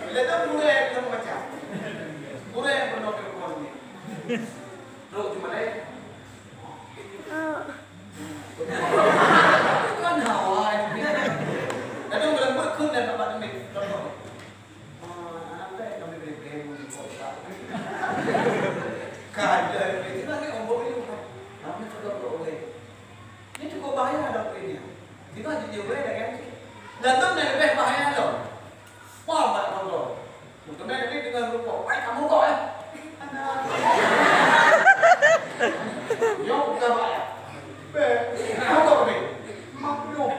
Bila tu gurèe macam-macam. Gurèe pun nak kena kuah ni. Trok cuma lain. Kan hawa ni. Kadang bulan buat kun dan dapat duit. Contoh. Ah, anak saya kami beri game ni. Kada ni. Kita ni ombong ni bukan. Kami sudah boleh. Ini cukup bahaya dok ini. Kita jadi boleh dah kan? Dan tu lebih bahaya dok. Wah, banyak kontrol. Meuteumé lagèe deungon rukok, "Hai, kamoe rukok, eh?" "Nyoe bukan, Pak, eh." "Bèk, rukok, bèk." "Makhluk."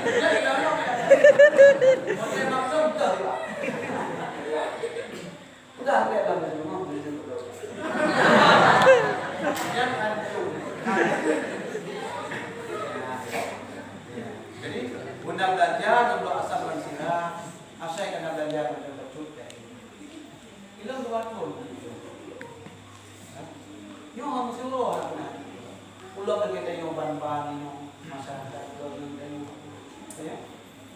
Jadi, kalau, eh, maksud, maksud, betul, Pak. Peugah lé lam teuma, boleh jemput. Jangan. Jadi, beuna beulanja ngon lok asam ngon sira, asai kana beulanja ngon lok cut deh. Ilôn dua thon. Nyoe hana meusyuroh na. Ulôn lagèe tanyoe ban-ban nyoe, masyarakat ulôn nyoe. Ya.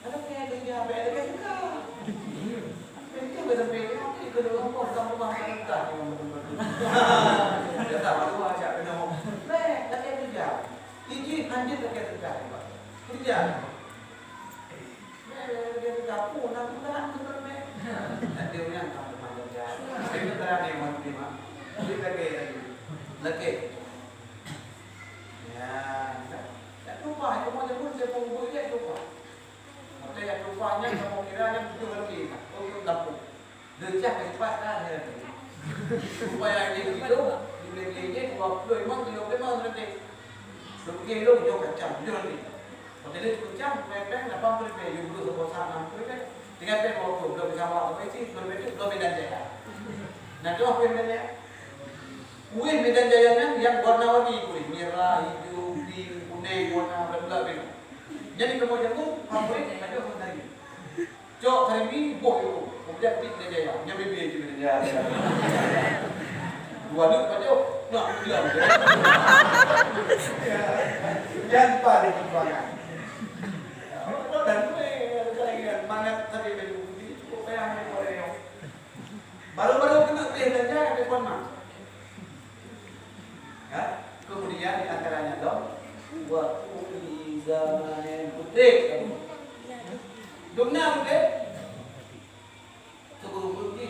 Ada pihak kerja, ada pihak suka. Itu betul-betul, itu kedua orang pun sama rumah, sama rumah, yang betul-betul. Dia tak malu, ajak kena. Baik, tak payah kerja. Iji, lanjut tak payah kerja, Pak. Kerja. Baik, dia kerja pun, nak mudahan betul, baik. Tak ada orang tak pernah kerja. Tapi itu tak ada yang mau terima. Jadi, lagi, lagi. Lagi. Ya, tak. Tak lupa, cuma dia pun, dia pun buat, dia lupa. Maka nyang tumpah nyan kamoe kira nyan tujoh lagi, tujoh gampông. Deuh cah ka jipat ka lhèe lagi. Supaya jih begitu, di Bengkeng jih dua puluh limong, tiga puluh limong nanti. Dua puluh kilo jauh kacang, tujoh lagi. Maka dia pecah, pepeng, lapan puluh lima, tujuh puluh, sepuluh, enam puluh lima. Tinggal pepeng dua puluh, belum bisa bawa ke Bengkeng, belum itu, belum Medan Jaya. Nah, tu apa Medan Jaya? Kueh Medan Jaya nyan nyang warna-warni kueh, merah, hijau, pink, kuning, warna, belah-belah. Jadi kamoe jameun, favorit, ada warna hijau. Cok kari mi, boh yo. Kemudian pik Medan Jaya. Nyan bibie cit Medan Jaya. Dua neuk pajoh. Nah, bilang. Nyan paling perjuangan. Dan gue, mangat tadi baju putih, cukup payah ni, boleh yo. Baru-baru kena teh dan jangan telepon mah. Ya? Kemudian di antaranya dong, waktu di zaman putih. Dong na putih? Sebelum putih.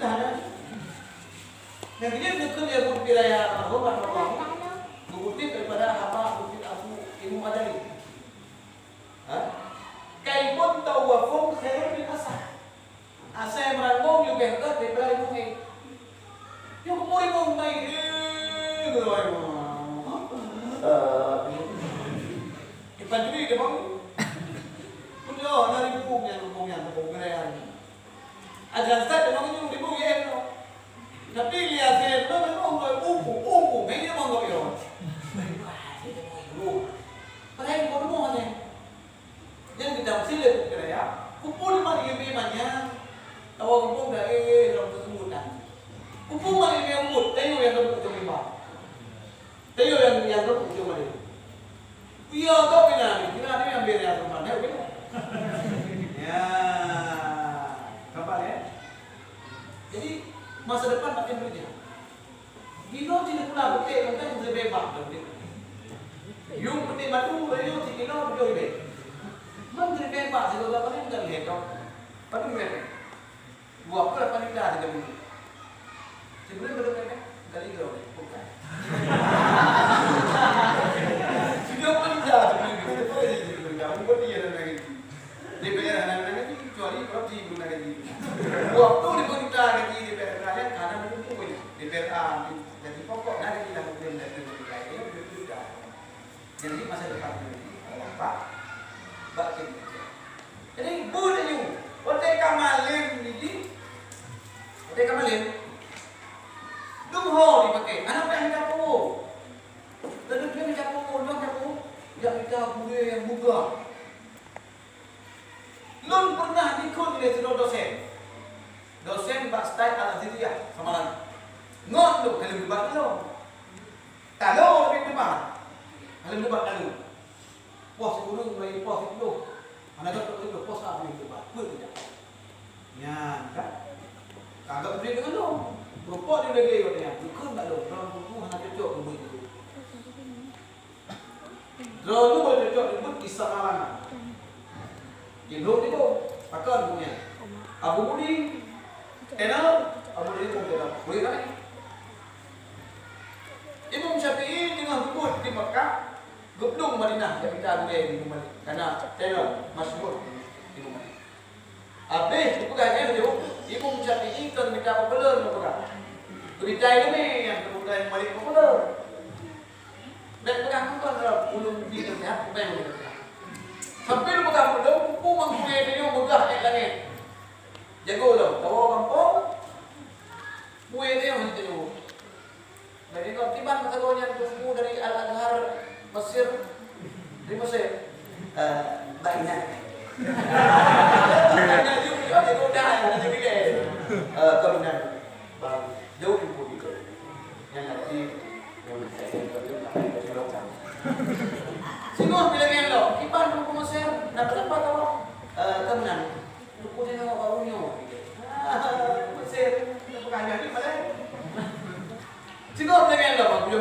Nah, nah. Nyang keujeuet neukheun ya buet piraya almarhum Allah. Geukutip daripada haba Bukit Abu Imam Adali. Ha? Kaibun tawafun khairun min asah. Asai meurangong leubeh gét daripada limong ék. Nyoe keupeue limong mai, eh, geuloi. Ipan juri dia bang. Pun dia na ribu yang ngomong yang ngomong gaya. Ada sat dia bang ribu ya. Tapi lihat saya tu memang ngomong upu, upu, hanya ngomong yo. Padahal ngomong ni. Nyang geutamsil lé buet keu raya, keupeue teuma ileumèe manyang, tawa gampông dak, eh, lom teuseubutan. Keupeue teuma ileumèe umbot, tayue nyang geuduek ujong limba. Tayue nyang, nyang geuduek ujong malèe. Iya, kau kena ni, kena ni ambil yang rumah, ya, okey. Ya, nampak ya? Jadi, masa depan makin berubah. Kilo cit pula beutôi, mungken leubeh bak. Yum peuting madu, rayeuk sikilo tujoh ribèe. Man ribèe bak sigoe paling kan lhèe tông. Padum ribèe? Dua puluh lapan juta sigoe. Sibuleuen padum ribèe? Kali dua ribèe. Bukan. Tujoh puluh juta sibuleuen. Bukan dia dan lagi. D P R hana guna gaji, kecuali korupsi guna gaji. Waktu lima juta gaji D P R laén, hana meununggu nyan. D P R A, gaji pokok, na gaji lam buleuen dan buleuen laén, dua puluh juta. Jadi, masa depan Indonesia, Allah Pak, bak Indonesia. Jadi, buet nyoe, watèe ka malem nyoe, watèe ka malem, dum ho dipakai, hana payah meucapo. Lalu dia meucapo, dia meucapo, jak mita gurèe nyang meugah. Lôn pernah dikheun lé sidroe dosen. Dosen bak Stai Al-Aziziyah Samarang. Ngon lôn, ka lheueh debat lôn. Talo leubeh debat. Ka lheueh debat talo. Poh sikureueng lagi poh siplôh. Hana gèt poh siplôh, poh sa lheueh debat. Peue teuh? Nyan kan. Ka gèt deungon lôn. Rupok di lagèe nyan. Dikheun bak lôn. Lôn buku hana cocok keu buku. Droeneuh cocok dibuet di Samarang. Jilhok nibôh. Pakon buku nyan? Abu Mudi. Tenor. Abu Mudi pun tenor. Boleh kan? Imam Syafi'i teungoh geubuet di Makkah, geuplueng Madinah, jak mita gurèe di Imam Malik. Karena tenor masyhur Imam Malik. Habéh geupeugah nyan laju, Imam Syafi'i kon mita populer geupeugah. Geumita ileumèe nyang geupeugah Imam Malik populer. Bèk peugah kon dalam ulôn bukti nasihat, peugah ulôn nasihat. Sampai lôn peugah ulôn, peue mangkue tanyoe meugah èk langèt. Jago lom, tawoe gampông, kue tanyoe hana tanyoe. Jadi, ngon kiban masa nyan teungku dari Al-Azhar Mesir, di Mesir. Eh,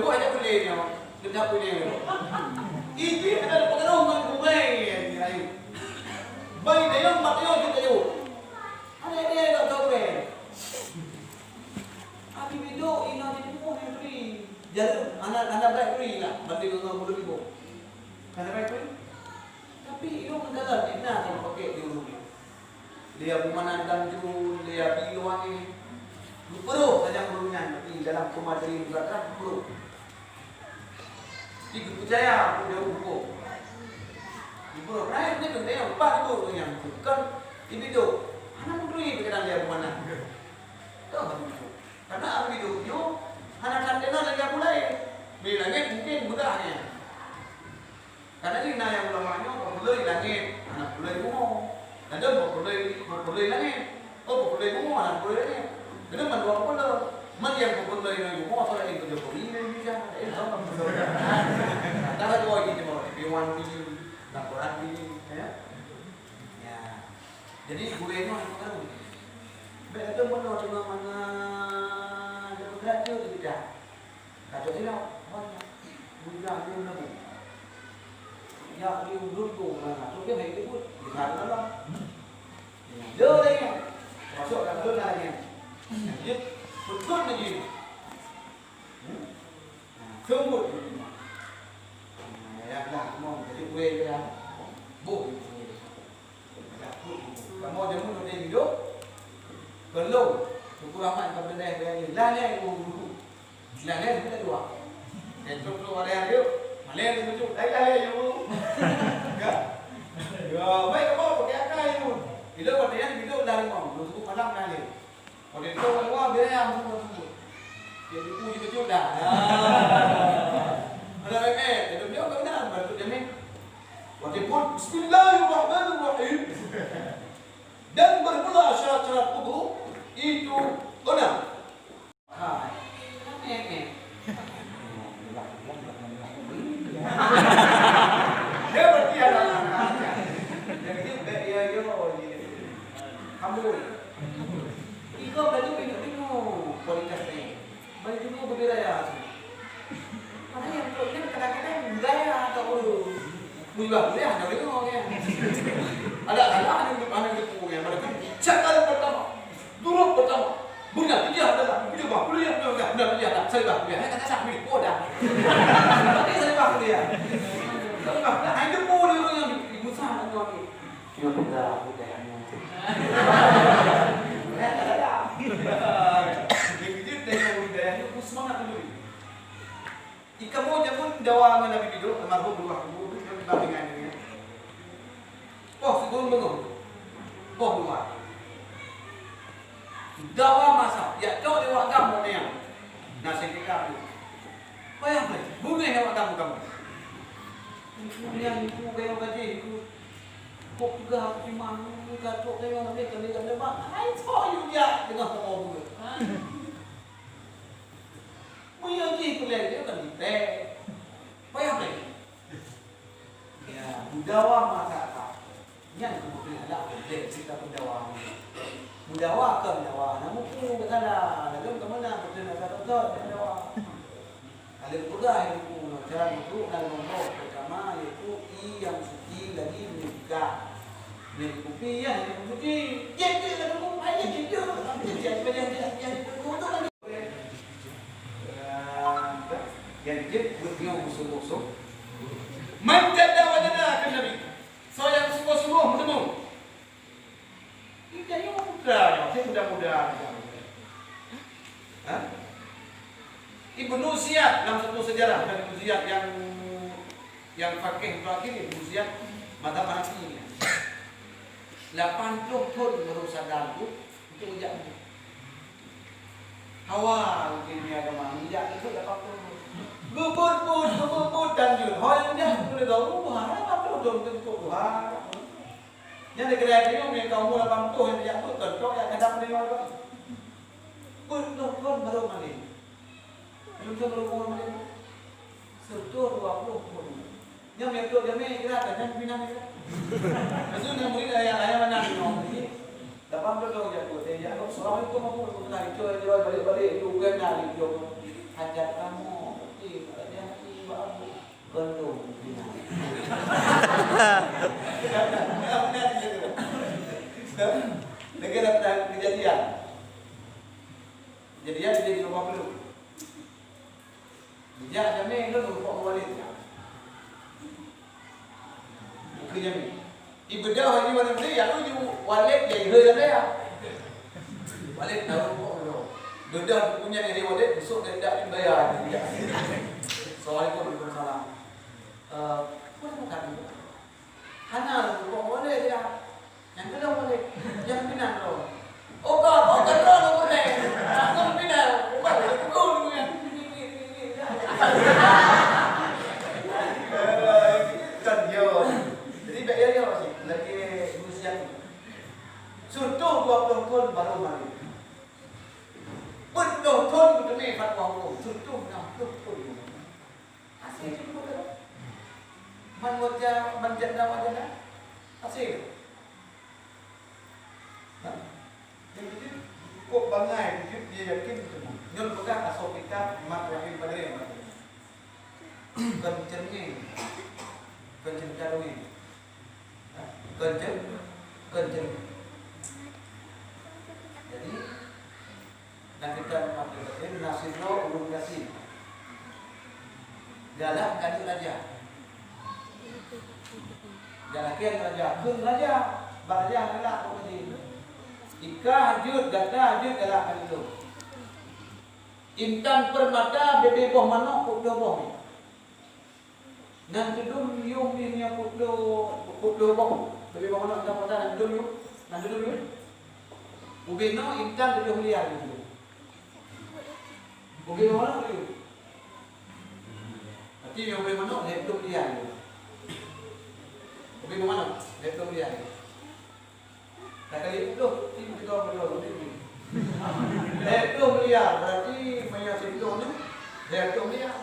Buat aja boleh nyoe. Dia boleh nyoe. Itu adalah pengaruh ngon gurèe ni, ayo. Baik, dia yang empat dia juga jauh. Ada dia tak tahu deh. Abi bidok ina di rumah ni beri. Jarum, anak, anak baik beri lah. Banding dengan bulu ibu. Anak baik beri. Tapi ilôn meudalam, fitnah nyang pakai di ureueng nyoe. Lé Abu Manan Tanjung, lé Abi Luwani. Geupeurôh tajang ureueng nyan, tapi dalam pemateri juga terang geupeurôh. Di geupeucaya, aku jauh huköm. Geupeurôh, rakyat ni keuneuk tanyong, pat geupeurôh ureueng nyan. Kon ibidok, hana meuturi pikeran lé Abu Manan. Toh, Abu Manan. Karena Abi Bidok nyoe hana that deungon lagèe Abu laén. Di langèt mungkin mudah nyan. Karena di na nyang ulama nyoe peupeuloi langèt, hana peupeuloi bumoe. Ladôm peupeuloi, peupeuloi langèt. Oh, peupeuloi bumoe, hana peupeuloi langèt. Ladôm mandua peupeuloi. Man nyang peupeuloi ngon bumoe, soe laén keu Jokowi ngon Indonesia. Eh, sama peupeuloi. Antara dua ini cuma P one B, laporan ini, ya. Ya. Jadi, gurèe nyoe hana tahu. Bèk ladôm bunoe cuma mana, cuma gerak tu kita. Kacau silap, banyak. Bujang dia menebu. Ya, dia beruntung mana. Tu dia baik dia pun. Dia selalu dalam. Dia lagi. Masuk dalam tu lagi. Dia betul lagi. Hmm? Ha, seumbut. Ha, ya lah, mau jadi kueh dia. Boh. Kamoe jameun udép hidup, keu lôn, Teungku Rahmat ka peureulèe lhèe, lhèe guru. Lhèe guru tak dua. Eh, trok-trok ada yang yuk. Malèe tu tu, dah lhèe guru. Ya. Ya, baik kamoe pakai akal tu. Bila watèe nyan hidup dah limong, lôn suruh malam dah lhèe. Watèe tu kat luar, biar yang semua tu. Dia tipu je betul dah. Ya. Ada eh, eh, dia bilang tak benar, baru tu jamin. Watèe pun, "Bismillahirrahmanirrahim." Dan bermula syarat-syarat wudu itu enam. Ha. Dia berarti ada. Jadi, dia, dia, dia, dia. Amboi. Iko tadi tengok-tengok kualitas ni. Baju mu berbeda ya. Ada yang kok ni kadang-kadang gaya atau ulu. Mula kuliah ada orang kan. Ada salah ada ada orang. Mereka cakap pertama. Duduk pertama. Bukan dia adalah dia bah kuliah dia dah dah dia dah saya bah kuliah. Saya kata dah ni bodoh. Tapi saya bah kuliah. Tapi bah dah ada pun orang yang berusaha nak ni. Cuma kita budaya ni. Yang kecil dari budaya ni pun semangat dulu. Ikamoe jameun dawa ngon Nabi Bidok, almarhum Abdullah Kubu, bandingan dengan. Poh sikureueng beungoh. Poh dua. Dawa masa, ya cok lewat gam moneang. Nah, saya kira tu. Bayang deh, bunoe lewat gam kamu. Itu yang itu gaya gaji itu. Kok juga aku cuma ka trok tengok ni kali kat depan. Hai, so you dia tengah tengok dulu. Meunyoe jih peuleng dia kan kita. Payah peuleng. Ya, mudawa masyarakat. Nyan kebetulan lah peuleng kita mudawa. Mudawa ke mudawa. Namun pun kata dah, lalu ke mana betul nak kata betul mudawa. Kalau peugah ilmu cara untuk dan nombor pertama iaitu i yang suci lagi menyedihkan. Yang kupi yang suci. Jadi lalu ayat itu. Jadi apa yang dia yang itu tu kan. Yang dia buat dia musuh-musuh. Mantap dah wajana ke Nabi. So yang sungguh-sungguh bertemu. Ini tanya muda, saya muda-muda. Ha? Ibnu Ziyad dalam satu sejarah dan Ibnu Ziyad yang yang fakih mutakhir Ibnu Ziyad mazhab Hanafi ni. Lapan puluh thon baru sadar tu untuk ujak tu. Hawa mungkin dia agama ni ujak tu lapan puluh thon. Gubut pun, gubut pun tanjun. Hoi dia tu dah tahu, ha, lapan puluh thon tu cukup ha. Nyan lagèe nyoe, meunyoe ka umu lapan ploh nyang jak beuet, kon trok nyang kadang meunyoe beuet. Beuet ploh thon barô malèe. Meunyoe barô umu malèe. Seutoh dua ploh thon. Nyan meunyoe trok jamèe kira, nyan pinah kira. Maksud nyan murit ayah, ayah mana nyoe? Lapan ploh thon jak beuet, eh, jak beuet. Assalamualaikum warahmatullahi wabarakatuh. Balek-balek, itu bukan dari Johor. Hajat kamoe, eh, Kon lôn pimpinan. Lagèe lam, lam Kejadian. Kejadian tiga puluh. Dijak jamé lôn untuk Walid. Bukon jamé. Ibeudôh laju aneuk muda, ya laju Walid jadi he jamé ya. Walid tahu kok lôn. Beudôh buku nyan dari Walid, besok dia tak dibayar. Assalamualaikum, waalaikumsalam. Eh, boleh makan? Hana lôn pukon boleh dia. Nyang keudua boleh. Nyang keunan lôn. Oh, ka, oh, ka droe lôn boleh. Aku pindah. Ubah lôn pukon lôn yang. Kan dia. Jadi, baik dia, dia masih. Lagi manusia tu. Contoh dua puluh tahun baru mari. Peuet ploh thon geuteumé fatwa huköm, contoh nam ploh thon. Aséng jeuet peuet thon. Man wajah, man janda, man janda. Aséng. Ha? Nyang keujeuet, kok bangai keujeuet dia yakin teuma. Nyoe peugah asoe kitab Mat Rahim Badrin. Kon ceureueng. Kon ceurita dongeng. Kon ceu-, kon ceu-. Jadi, na kitab Abdul Qasim, na sidroe ureueng gasien. Galak keu raja. Galak keu raja, kheun raja. Bak raja galak keu raja. Ikah jeuet, gata jeuet galak keu lôn. Intan Permata bebe boh manok peuet ploh boh. Nan teudum yum jih nyoe peuet ploh, peuet ploh boh. Bebe boh manok intan Permata nan teudum yum. Nan teudum yum. Ubé noe intan tujoh miliar yum. Ubé boh manok yum. Berarti ubé manok lhèe ploh miliar yum. Ubé boh manok lhèe ploh miliar yum. Takali ploh, tim kita berdoa, tim ni. Lhèe ploh miliar, berarti maya siploh ni, lhèe ploh miliar.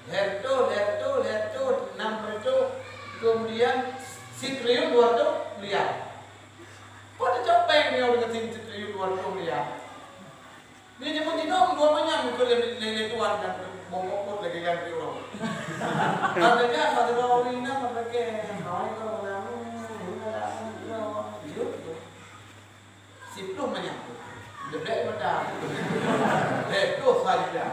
Lhèe ploh, lhèe ploh, lhèe ploh, enam ploh, kemudian sitriliun dua ratus miliar. Kok teucok bank nyoe dengan sitriliun dua ratus miliar? Ni jeuet jinoe dua manyam keu lé, lé, lé tuan dan bongkok lagèe nyan di ureueng. Ada kan masa dua orang ingat pakai, hai kau orang, orang, orang, orang. Siploh manyam. Leblek mata. Leblek saja.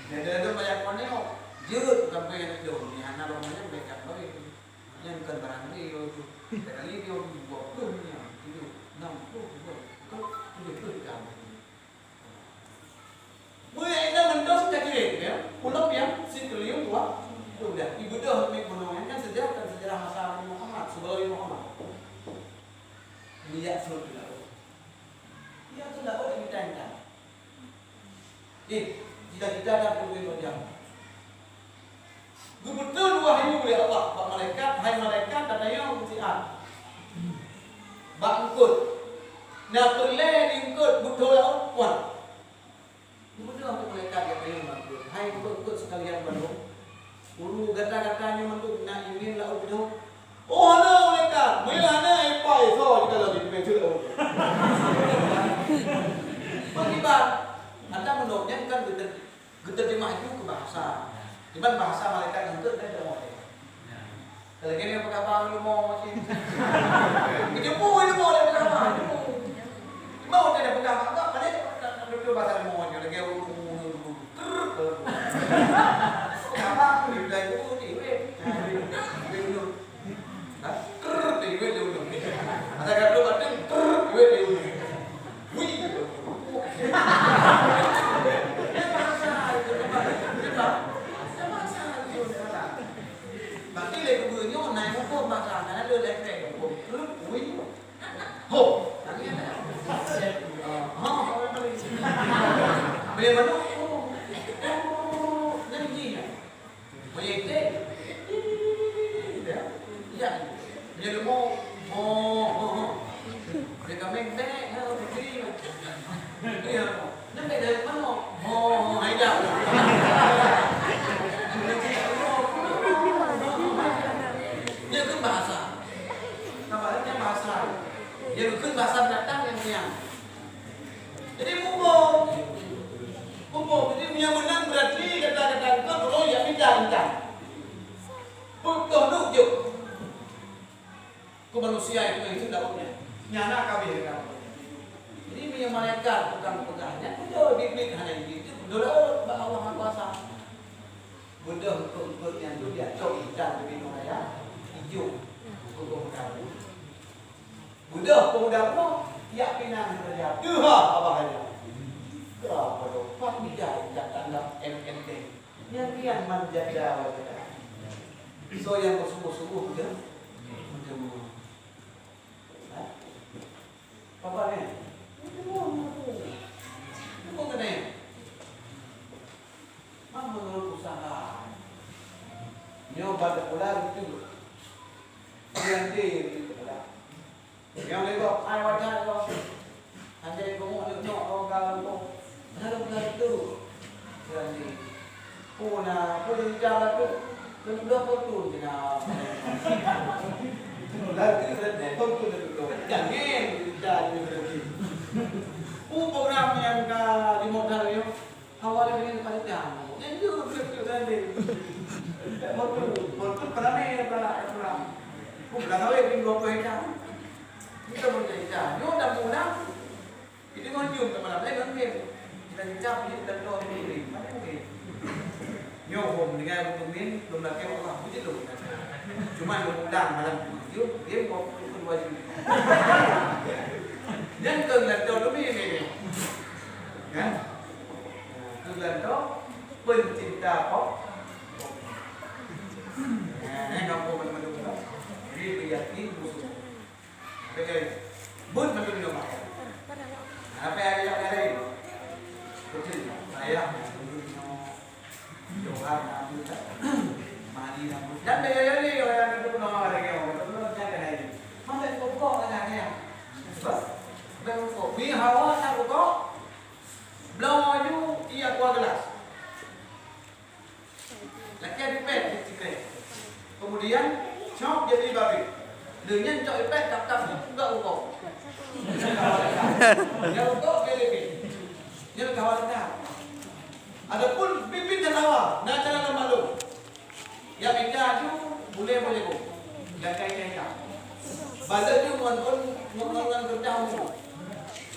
Jadi ada banyak mana. Jeuet sampai yang itu. Ni anak rumahnya mereka baik. Nyan kon barang lé lôn tu. Sekali dia dua puluh nyan, tujuh, enam puluh, tujuh puluh, tujuh puluh gram. Meunyoe inong ngon dos ka kirém, ya. Ulôn nyang sitriliun dua puluh dah. Ibeudôh mik bunoe nyan kan sejarah, kan sejarah masa Nabi Muhammad, sebelum Nabi Muhammad. Lihat surga. Lihat surga, oh, diminta-minta. Eh, cita-cita dan peurumoh jam. Geubeuteun wahyu lé Allah bak malaikat, "Hai malaikat, tatanyong keu si A. Bak eungkôt. Na peureulèe di eungkôt beutôi laôt, wan." Geubeuteun wahyu malaikat geutanyong bak eungkôt, "Hai eungkôt-eungkôt seukalian bandum, ulu gata-gata nyoe mandum na ingieng laôt beutôi?" "Oh, hana, malaikat. Meunyoe hana, ipai soe jikalon di teumé ceuleuk." Beugiban, ata meunurot nyan kan geuter-, geuteurjemah ju keu bahasa. Kiban bahasa malaikat nyan keu dan dalam hati. Kalau gini apa khabar lu mau macam. Kejumpa lu mau dia apa khabar? Mau dia apa khabar? Apa dia? Betul bahasa lu mau dia lagi. Apa aku di belakang ni, weh. Ha? Krrrr, di wet di ujong. Ada gaduh batin, krrrr, di wet di ujong. Wih. Dia bahasa itu, dia bahasa. Dia bahasa itu, dia bahasa. Berarti lé gubernur naik hukum bahasa, karena dia lempeng hukum. Krrrr, wih. Ho. Tadi ada. Ah, ha, orang paling. Boleh bantu? Oh. Oh, dan ini ya. Meunyoe iték, ya, ya. Meunyoe leumo, ho, ho, ho. Meunyoe kaméng, bèk, ha, putih. Ya. Nyan bèk dari mana? Ho, ho, hai dah. Dia kan bahasa. Apa dia bahasa? Dia kan bahasa binatang yang, yang Jadi, muphom. Muphom. Jadi, meunyoe meunan, berarti kata-kata engkau dulu, yakni Intan-intan. Peuet ploh nueb jeuet. Keu manusia itu, itu daunnya. Nyang na kabeh deungon. Jadi, meunyoe malaikat tukang peugah nyan, beudôh bit-bit hana jijeuet, beudôh bak Allah Maha Kuasa. Beudôh eungkôt-eungkôt nyan tu, jak cok intan di Binoe Raya, ijo. Keu pemuda. Beudôh pemuda bunoe, jak pinang raja. Tuha abah raja. Tuha bodoh, pan bijai jak tanggap M N T. Nyan kian man janda wajada. Soe nyang beusungguh-sungguh beudeuh? Beudeuh. Ha? Papa ni? Beudeuh. Beudeuh keunan. Mama ngon usaha. Nyoe bak pula lucu. Nyan deh pula. Nyang lé gob, ai wajan gob. Anjai geumoh nyok-nyok rongga leumpung. Lalu beulaju. Berani. Pue na, pue jadi cara tu. Keu dua puluh tu je na. Laju berani, pun tu dah tutup. Jangan jadi berani. Pue program nyang ka dimodal nyoe. Awak lagi ni pada jam. Yang tu betul-betul tadi. Tak betul. Betul kerana dia pernah, dia pernah. Bukan kawin di dua puluh jam. Kita boleh jadi jam. Nyoe dah pulang. Jadi ngon jum ke malam lain mungkin. Kita jam ni kita tahu ni. Mana mungkin? Nyoe hom dengan pemimpin belum lagi Allah. Begitu. Cuma dia pulang malam tujuh, dia mau pukul dua jam. Yang ke lantai dulu ni, ni, ni. Kan? Nah, keu geulantoe pencinta pop. Nah, eh, gampông mandum-mandum tu. Jadi, beuyakin musoh. Oke, buet mandum nyoe. Apa yang ada lain? Betul. Saya, Johan, Abdul, Mari, Abdul. Dan dari, dari, orang yang ada pun orang ada yang orang. Betul, jangan lain. Masa itu kok ada yang. Sebab, dan kok. Ni hawa tak kok. Bloe laju, ie aqua gelas. Lakèe dipèt di sikrek. Kemudian, cok jadi babi. Lheueh nyan cok ipèt, tap-tap nyan juga uroe. Nyan uroe, dia lebih. Nyan kawan dekat. Adapun pimpin dan awal, na cara lam maklum. Nyang mita aju, bulèe boh jagoe. Dan kain-kain hitam. Balet ju ngon, ngon, ngon, ngon keureudah ungu.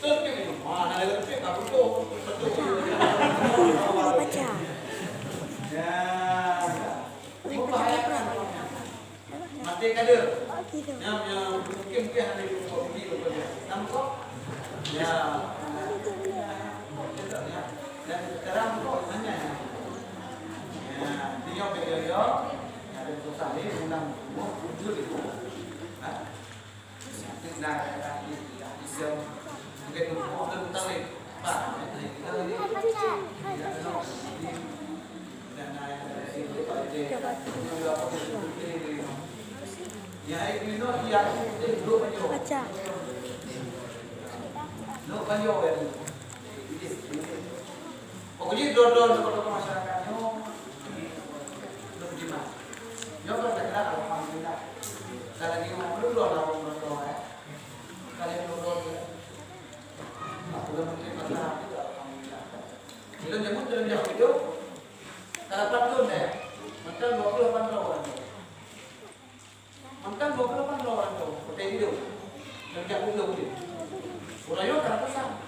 Teuk ju minum. Wah, na lagèe teuk ka beutôi. Beutôi. Baca. Ya. Ui, baca apa? Maté kada. Nyang, nyang mungkin piah ada di pokok budi, pokok dia. Nam kok? Ya. Ya. Dan sekarang kok nanya. Ya, dia yang dia, dia. Ada susah ni, undang semua, wujud itu. Ha? Nah, kita bisa. Mungkin kok ada utang ni. Pak, kita ni. Baca. Pokok jih droe-droe tokoh-tokoh masyarakat nyoe, nyoe jimat. Nyoe kan kira alhamdulillah. Kalau di rumah dulu lah, eh. Kalau dulu, eh. Aku dah mungkin masalah juga, alhamdulillah. Bila nyebut dalam jauh itu, kalau patut deh, macam dua puluh delapan tahun. Mantong dua puluh delapan droe tu, hotel tidur. Dan jak pulang dia. Ureueng nyoe ka ratusan.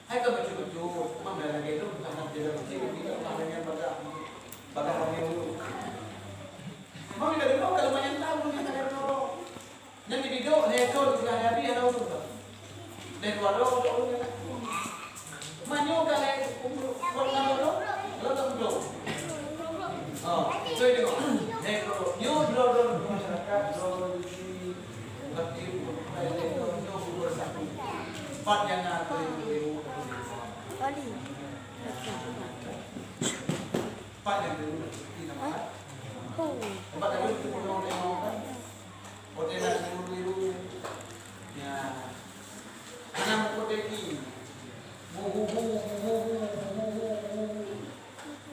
Hai ka bacut-bacut, memang dah lagi tu, tanah dia dah kecil, kita tanah yang bagah, bagah kami dulu. Memang kita dulu, kalau banyak tahu, kita ada dulu. Dan di bidok, hekor, sudah habis, ada urut. Dari dua droe untuk urut. Meunyoe ka lhèe umur, umur enam puluh, lom enam puluh. Oh, beutôi tengok. Lhèe puluh. Nyoe droe-droe masyarakat, droe-droe di Baki, nyoe umur satu. Empat nyang na, empat nyang na. Empat nyang na. Hotel nyan biru-biru. Ya. Hana meukote ki. Muhu-hu, muhu-hu, muhu-hu, muhu-hu.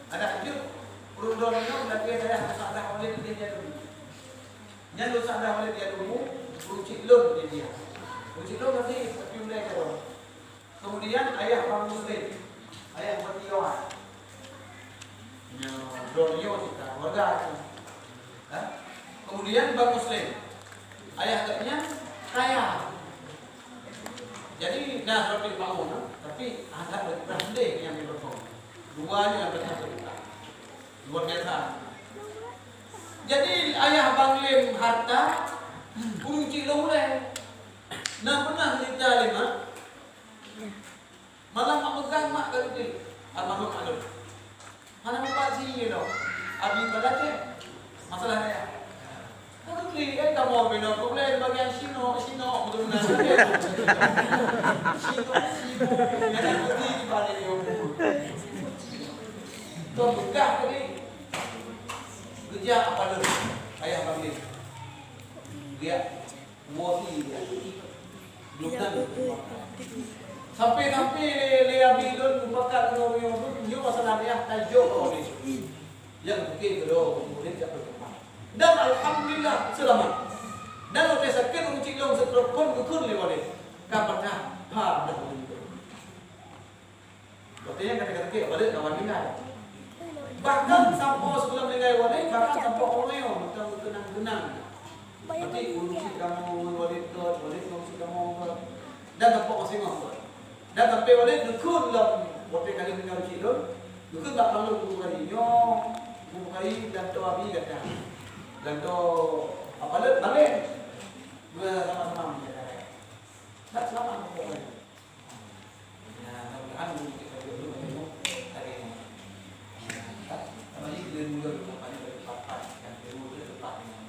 Adak jeuet, ureueng droeneuh nyoe lagèe dayah Ustazah Walid di Jadumu. Nyan Ustazah Walid di Jadumu, ureueng cit lôn di dia. Ureueng cit lôn masih tapi ulèe keudroe. Kemudian ayah Bang Muslim, ayah Bang Iwan. Droeneuh nyoe cit ka keluarga. Ha? Kemudian Bang Muslim, ayah geuh nyan kaya. Jadi na seperti Pak Mun, tapi agak lebih rendah yang diperform. Dua ni yang pernah cerita. Luar biasa. Jadi ayah Bang Lim harta, ureueng cit lôn ulèe. Na pernah cerita lé mak, malam mak peugah mak kali tu, almarhum Alun. Hana mupat sini lom. Abi pada cek. Masalah dayah. Ka geuklik, eh, kamoe binoe problem bagian sinok, sinok, beutôi na. Sinok, sinok. Jadi, bukti di balik dia. Kau peugah tadi. Geujak apa tu? Ayah panggil. Dia. Wohi dia. Belum tentu. Sampai-sampai lé, lé Abi lôn mupakat ngon ureueng nyoe, nyoe masalah dayah tajok lom ni. Nyang pike keudroe murit jak peuteumpat. Dan alhamdulillah seulamat. Dan watèe sakét ureueng cit lôn stroke phon geukheun lé Walid. Ka patah pha dah ureueng nyoe. Watèe nyan ka sakét, Walid ka meninggai. Bahkan sampoe sebelum meninggai Walid, bahkan sampoe ureueng nyoe mantong geukeunang-keunang. Berarti ureueng cit kamoe ngon Walid kot, Walid ngon cit kamoe kot. Dan sampoe masing-masing kot. Dan sampai Walid geukheun lom, watèe ka lheueh meunyoe cit lôn, geukheun bak Bang Lôn Guru Bukhari, nyoe Guru Bukhari dan Toh Abi gata. Dan Toh apa lôn, Bang Lôn. Dua sama-sama menjaga. Tak selama aku buat. Ya, mudah-mudahan kita dulu menengok hari ini. Ya, tak, sama lagi dia mulia, tak banyak dari papan, yang kedua tu tempat ini.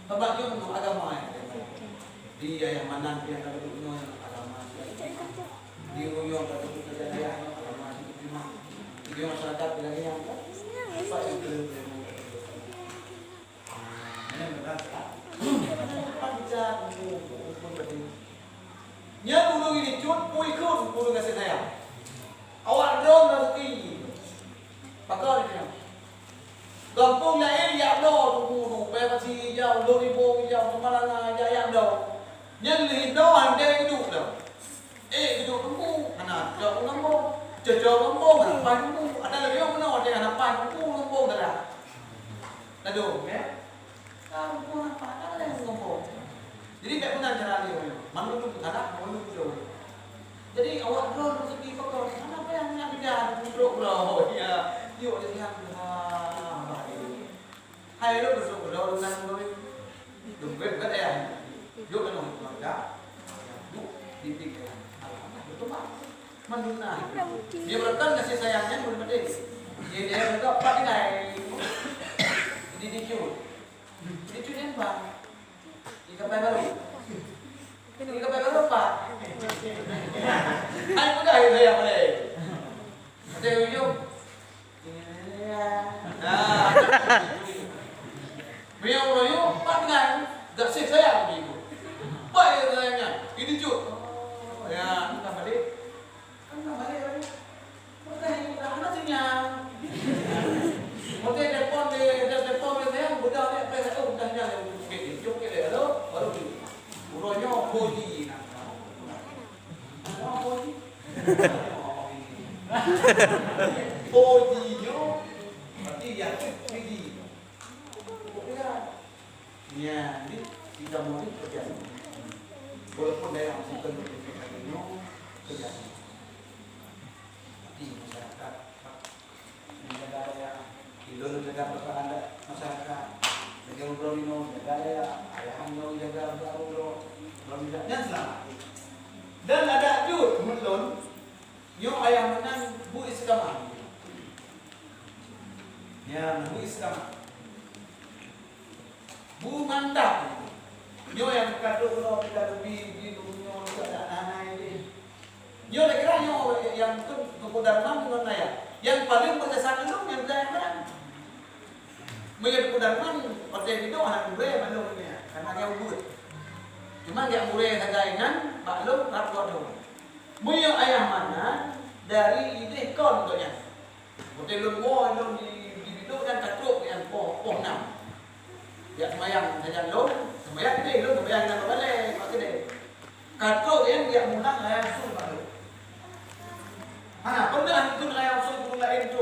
Sabab nyoe agama nyang di Ayah Manan pian ka duek nyoe agama. Di Uyong ka duek kerja dayah nyoe agama. Di masyarakat di lain nyang ka. Apa yang perlu. Nyan ureueng ini cut pui kheun ureueng gasien sayang. Awak droe na ruti. Pakon dia. Gampông laén jak bloe teungku, payah pasi ijau, lôn ribong ijau, peumalanga ijak jak bloe. Nyan lheuh bloe handai geuduek dah. Eh, geuduek teungku, hana cocok ngon gampông. Cocok gampông, hana paih teungku. Ada lagi yang meunoe, ada hana paih teungku, gampông dah. Ladôm, ya. Ka teungku hana paih, ada yang gampông. Jadi, bèk meunan cara lé ureueng. Mandum peukalah, mandum peucok. Jadi, awak droe rezeki pakon. Hana payah nyan bida, peutrok droe. Ya, yuk, jadi, ha, ha, ha. Hai, lôn peutrok droe, lôn nang droe. Lôn bèk, bèk, ya. Yuk, lôn keluarga. Yuk, di pikiran. Alhamdulillah, beutôi, Mak. Mandum na. Dia beureukan kasih sayang nyan, belum penting. Dia, dia juga empat nilai. Jadi, dia cut. Dia cut nyan, Bang. Di kapai baru. Di kapai baru, Pak. Hai, mudah ya saya boleh. Ada ujung. Nah. Beliau royo, Pak dengan. Dah sih saya begitu. Baik sayangnya. Ini cut. Oh, ya, entah balik. Kan nak balik lagi. Bukan, tak ada sinyal. Mungkin telepon dia, dia telepon dia, saya udah dia, saya tahu udah sinyal dia. Okey, okey, okey, halo, baru dia. Uronya Boji nak. Apa Boji? Boji nyo, berarti yang tinggi. Okey dah. Ya, jadi kita mungkin kerja sama. Walaupun daerah bukan berpikir lagi, no, kerja sama. Tapi masyarakat menjaga daerah, kita menjaga pertahanan masyarakat. Jaga umroh dino, jaga daerah, ayah anda jaga umroh, umroh tidak, dan selamat. Dan ada jut, menurun, nyo ayah menang, bu istiqamah. Ya, bu istiqamah. Bu mantap. Nyoe nyang ka trok uroe kita leubeh di dunia, kita tak hana ideh. Nyoe tak kira nyoe nyang tu Teungku Darman ngon ayah. Nyang paling berjasa dulu nyang saya kan. Meunyoe Teungku Darman, watèe hidup hana gurèe maklum ni, karena dia ubit. Cuma dia gurèe sagai nyan, maklum tak kuat tu. Meunyoe ayah mana, dari ideh kon tu nyan. Watèe lôn woe lôn di, di bidôk nyan ka trok nyan poh, poh nam. Jak seumayang sajan lôn, seumayang keudeh lôn, seumayang nyan balèe, bak keudeh. Ka trok nyan jak mulang ayah su bak lôn. Hana pernah ikut ayah su ureueng laén tu.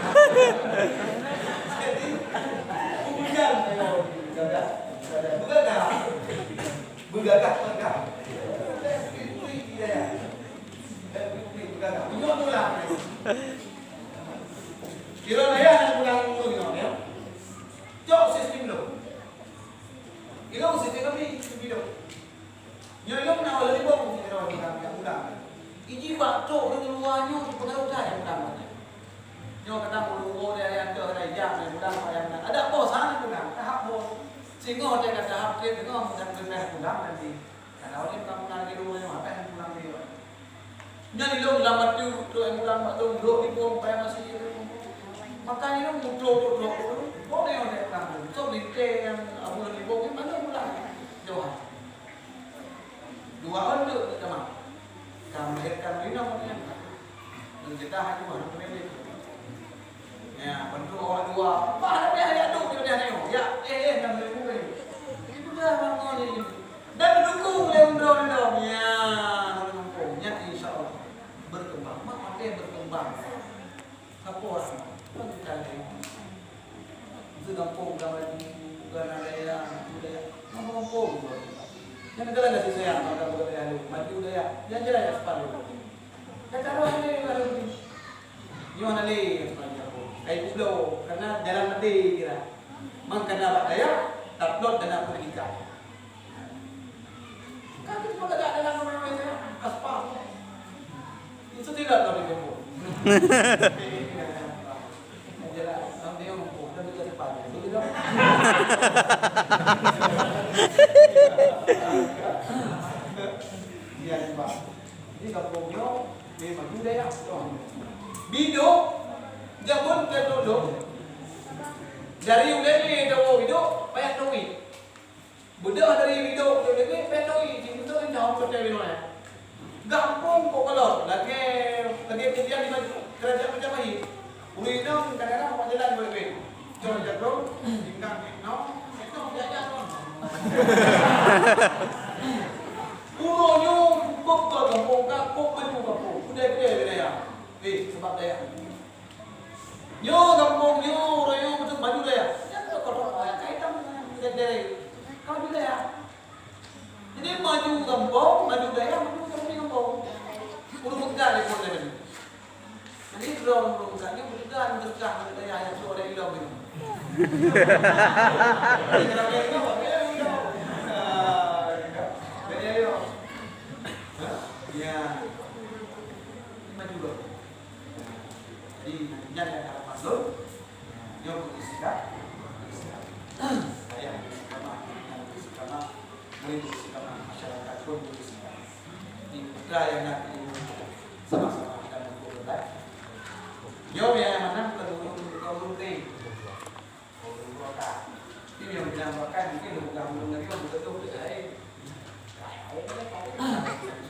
Kira ayah nyang pulang ureueng nyoe, ya. Cok sistem lôn. Ilôn sistem kami, sistem ilôn. Nyoe ilôn na lôn libong, kira pulang, nyang pulang. Iji bak trok ureueng luwa nyoe, di peungaroh that nyang pulang. Nyoe kadang ureueng-ureueng dari ayah teuh, dari jak nyang pulang, ayah pulang. Ada bos, hana pulang. Tahap bos. Singoh teuka tahap treb, singoh mudah-mudahan pulang nanti. Karena oleh kamu lagi dulu yang apa yang pulang dia. Nyan ilôn lam ateueh, trok nyang pulang bak lôn, lôn libong, payah masih ilôn. Maka ilôn mutrok, trok, trok, trok, trok, trok, nyang pulang. So, linteh nyang abu lôn libong, nyang mana pulang? Jauh. Dua on tu, tak sama. Kamu lihat, kamu ini, kamu lihat. Dan kita hanya mana, Ya, bantu awak dua. Bah, tapi ayah tu, dia dah nengok. Ya, eh, eh, dah boleh buka ni. Ini sudah bangun ni. Dan dukung oleh Indro ni dong. Ya, orang kampung. Ya, insya Allah. Berkembang. Mak pakai berkembang. Apa orang? Kan kita ada. Itu kampung, bukan lagi, bukan ada yang, bukan ada yang. Kampung-kampung. Yang kita lagi sayang, maka bukan ada yang. Maju dah ya. Yang jelas ya, separuh. Kata roh ni, lalu ni. Nyoe hana lé, kata Pak Jakob. Kai kubloe, karena jalan maté kira. Mang kana bak dayah, taplot dana pendidikan. Kan itu pun agak dalam orang lain, ya. Aspal. Itu tidak tahu di kubur. Jalan, sampai yang kubur, dan juga depan. Itu tidak. Ya, Pak. Di kampung nyoe, di maju dayah. Bidôk, jameun ka dulu. Dari ulèe lé tawoe bidôk, payah teuwi. Beudôh dari bidôk, ulèe lé payah teuwi, di bidôk indah, hotel bidôk nyan. Gampông kok kalon, lagèe, lagèe keujadian di Kerajaan Majapahit. Ureueng inong kadang-kadang bak jalan wèt-wèt. Jom jago, tinggal mek nong, mek nong diajak nong. Uroe nyoe, kok ka gampông ka, kok maju gampông. Udai-udai wilayah. Eh, sebab dayah. Nyoe gampông nyoe, uroe nyoe beutôi maju dayah. Nyan kok kotor, kaitan dengan dayah. Kau maju dayah. Jadi maju gampông, maju dayah, maju gampông. Ureueng peugah lé phôn tadi. Jadi droe ureueng peugah nyoe, peugah ureueng peugah maju dayah nyang suruh ada ilong nyoe. Jadi kalau ada ilong, ada ilong. Ah, ada ilong. Hah? Ya. Maju gampông. Jadi nyan harapan lôn. Nyoe keu istiqamah. Saya istiqamah, istiqamah, murid istiqamah, masyarakat pun istiqamah. Di putra yang nanti sama-sama kita mengkumpulkan. Nyoe yang mana perlu perlu kering. Perlu kota. Ini yang bilang bahkan mungkin bukan belum lagi untuk betul betul lain.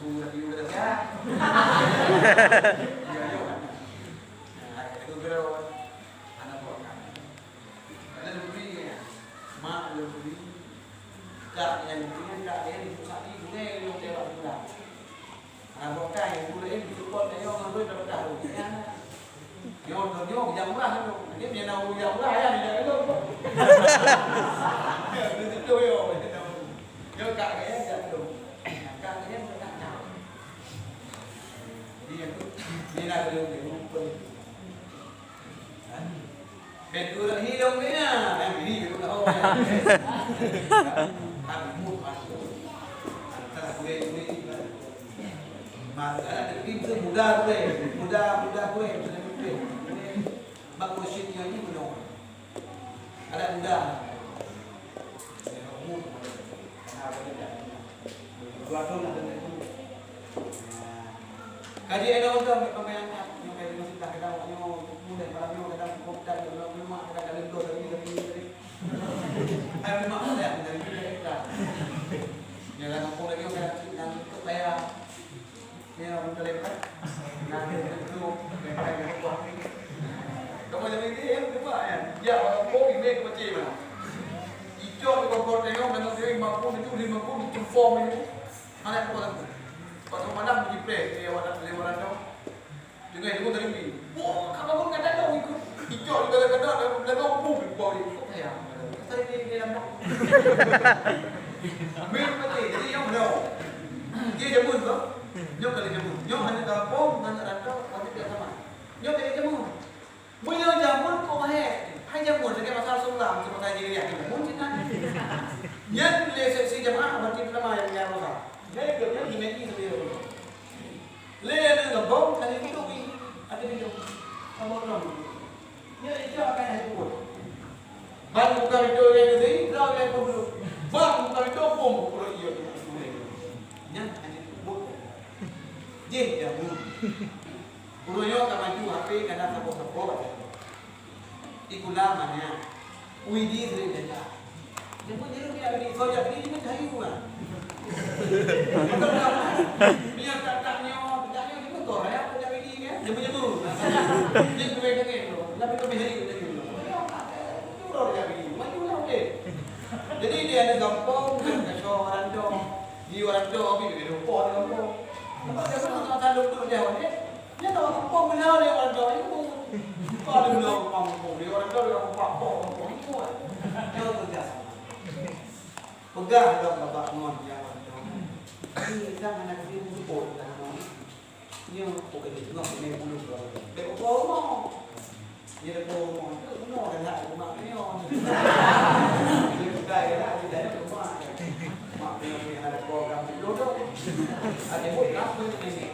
Sudah di udah ya. Ya, ya. Nah, itu bro. Anak buah kami. Ada lebih ya. Mak lebih. Kak yang lebih, kak yang di pusat ni, boleh yang tewak pulang. Anak buah kami, boleh yang di support, yang orang boleh dapat tahu. Ya. Nyoe, nyoe, nyoe, nyang murah nyoe. Jadi, meunyoe na ureueng nyang murah, ya, tidak ada. Ya, betul, yo. Nyoe, kak, ya, tidak ada. Kak, ya, tidak ada. Jadi, yang tu, ni nak ada, dia lupa. Kan? Betul, hilang dia. Yang ini, betul, oh, ya. Kan, mut, masuk. Antara kulit, kulit, Maka ada tim tu muda tu eh, muda, muda tu eh, muda tu eh. Bak mursyid nyoe ni bunoe. Ada muda. Dua tahun ada tu. Kaji ada orang tu, kami angkat. Nyoe kaji masih tak kenal, nyoe muda malam nyoe kadang pokok tak, nyoe mak kadang kali dua kali, kali, kali. Hai, memang ada yang dari kita. Yang dalam kampung lagi, orang yang untuk bayar. Ni orang muda lepas. Nah, dia tu, lepas yang buat ni. Kamu jadi ni, ya, lupa, ya. Ya, orang kampung, ini kecil mana. Icok di kompor tengok, dan dia mampu, dia mampu, dia perform ni. Mana aku orang tu? Waktu malam, pergi play, dia orang, dia orang tu. Dengan ilmu tadi ni. Wah, kamu pun kata dong ikut. Icok juga kata dong, dan, dan dong pun, bau ni. Kok saya? Saya ni, ni dalam. Main mati, jadi yang berapa? Dia jamun tu. Nyoe kali jamun. Nyoe hanya kampung, hanya rantau, tapi dia sama. Nyoe Meunyoe jameun kok mahé, hai jameun lagèe masa Rasulullah, masa masa jahiliyah, jameun cit na. Nyan lé seksi jamaah, berarti pertama nyang, nyang rosa. Jadi, dia ni nabi sendiri. Lé ada ngebom, kali itu pi, ada video. Kamu orang. Ya, itu akan ada pun. Ban buka video yang ini, draw yang pun. Ban buka video, bom, kalau iya tu. Nyan hanya buat. Jih, jameun. Uroe nyoe ka maju H P ka na saboh-saboh baca. Ikula mana? Widi sering jaga. Dia pun jadi dia beli, soal dia beli, dia pun cahayu kan. Betul tak? Dia tak, tak nyoe, tak nyoe, dia pun kau, ya, pun jadi kan. Dia pun nyebut. Dia pun main dengan tu. Tapi kami hari tu, dia pun. Uroe dia beli, maju lah, okey. Jadi, di aneuk gampông, ka cok orang tu. Di orang tu, tapi dia lupa di gampông. Nampak dia pun tak tahu duduk dia, okey. Nyan ureueng kampung beuna lé ureueng droe nyoe. Ka lheueh ureueng kampung, lé ureueng droe ureueng kampung, kampung nyoe. Nyoe kerja sama. Peugah lom babah ngon nyang ureueng droe. Ni sang aneuk dia mumpung dah ngon. Nyoe pokok dia tengok kena bulu droe. Dek ukur rumoh. Dia dek ukur rumoh. Tu bunoe galak rumoh nyoe. Dia peugah galak dia dah rumoh. Mak dia punya ada program dulu tu. Ada buat apa ni?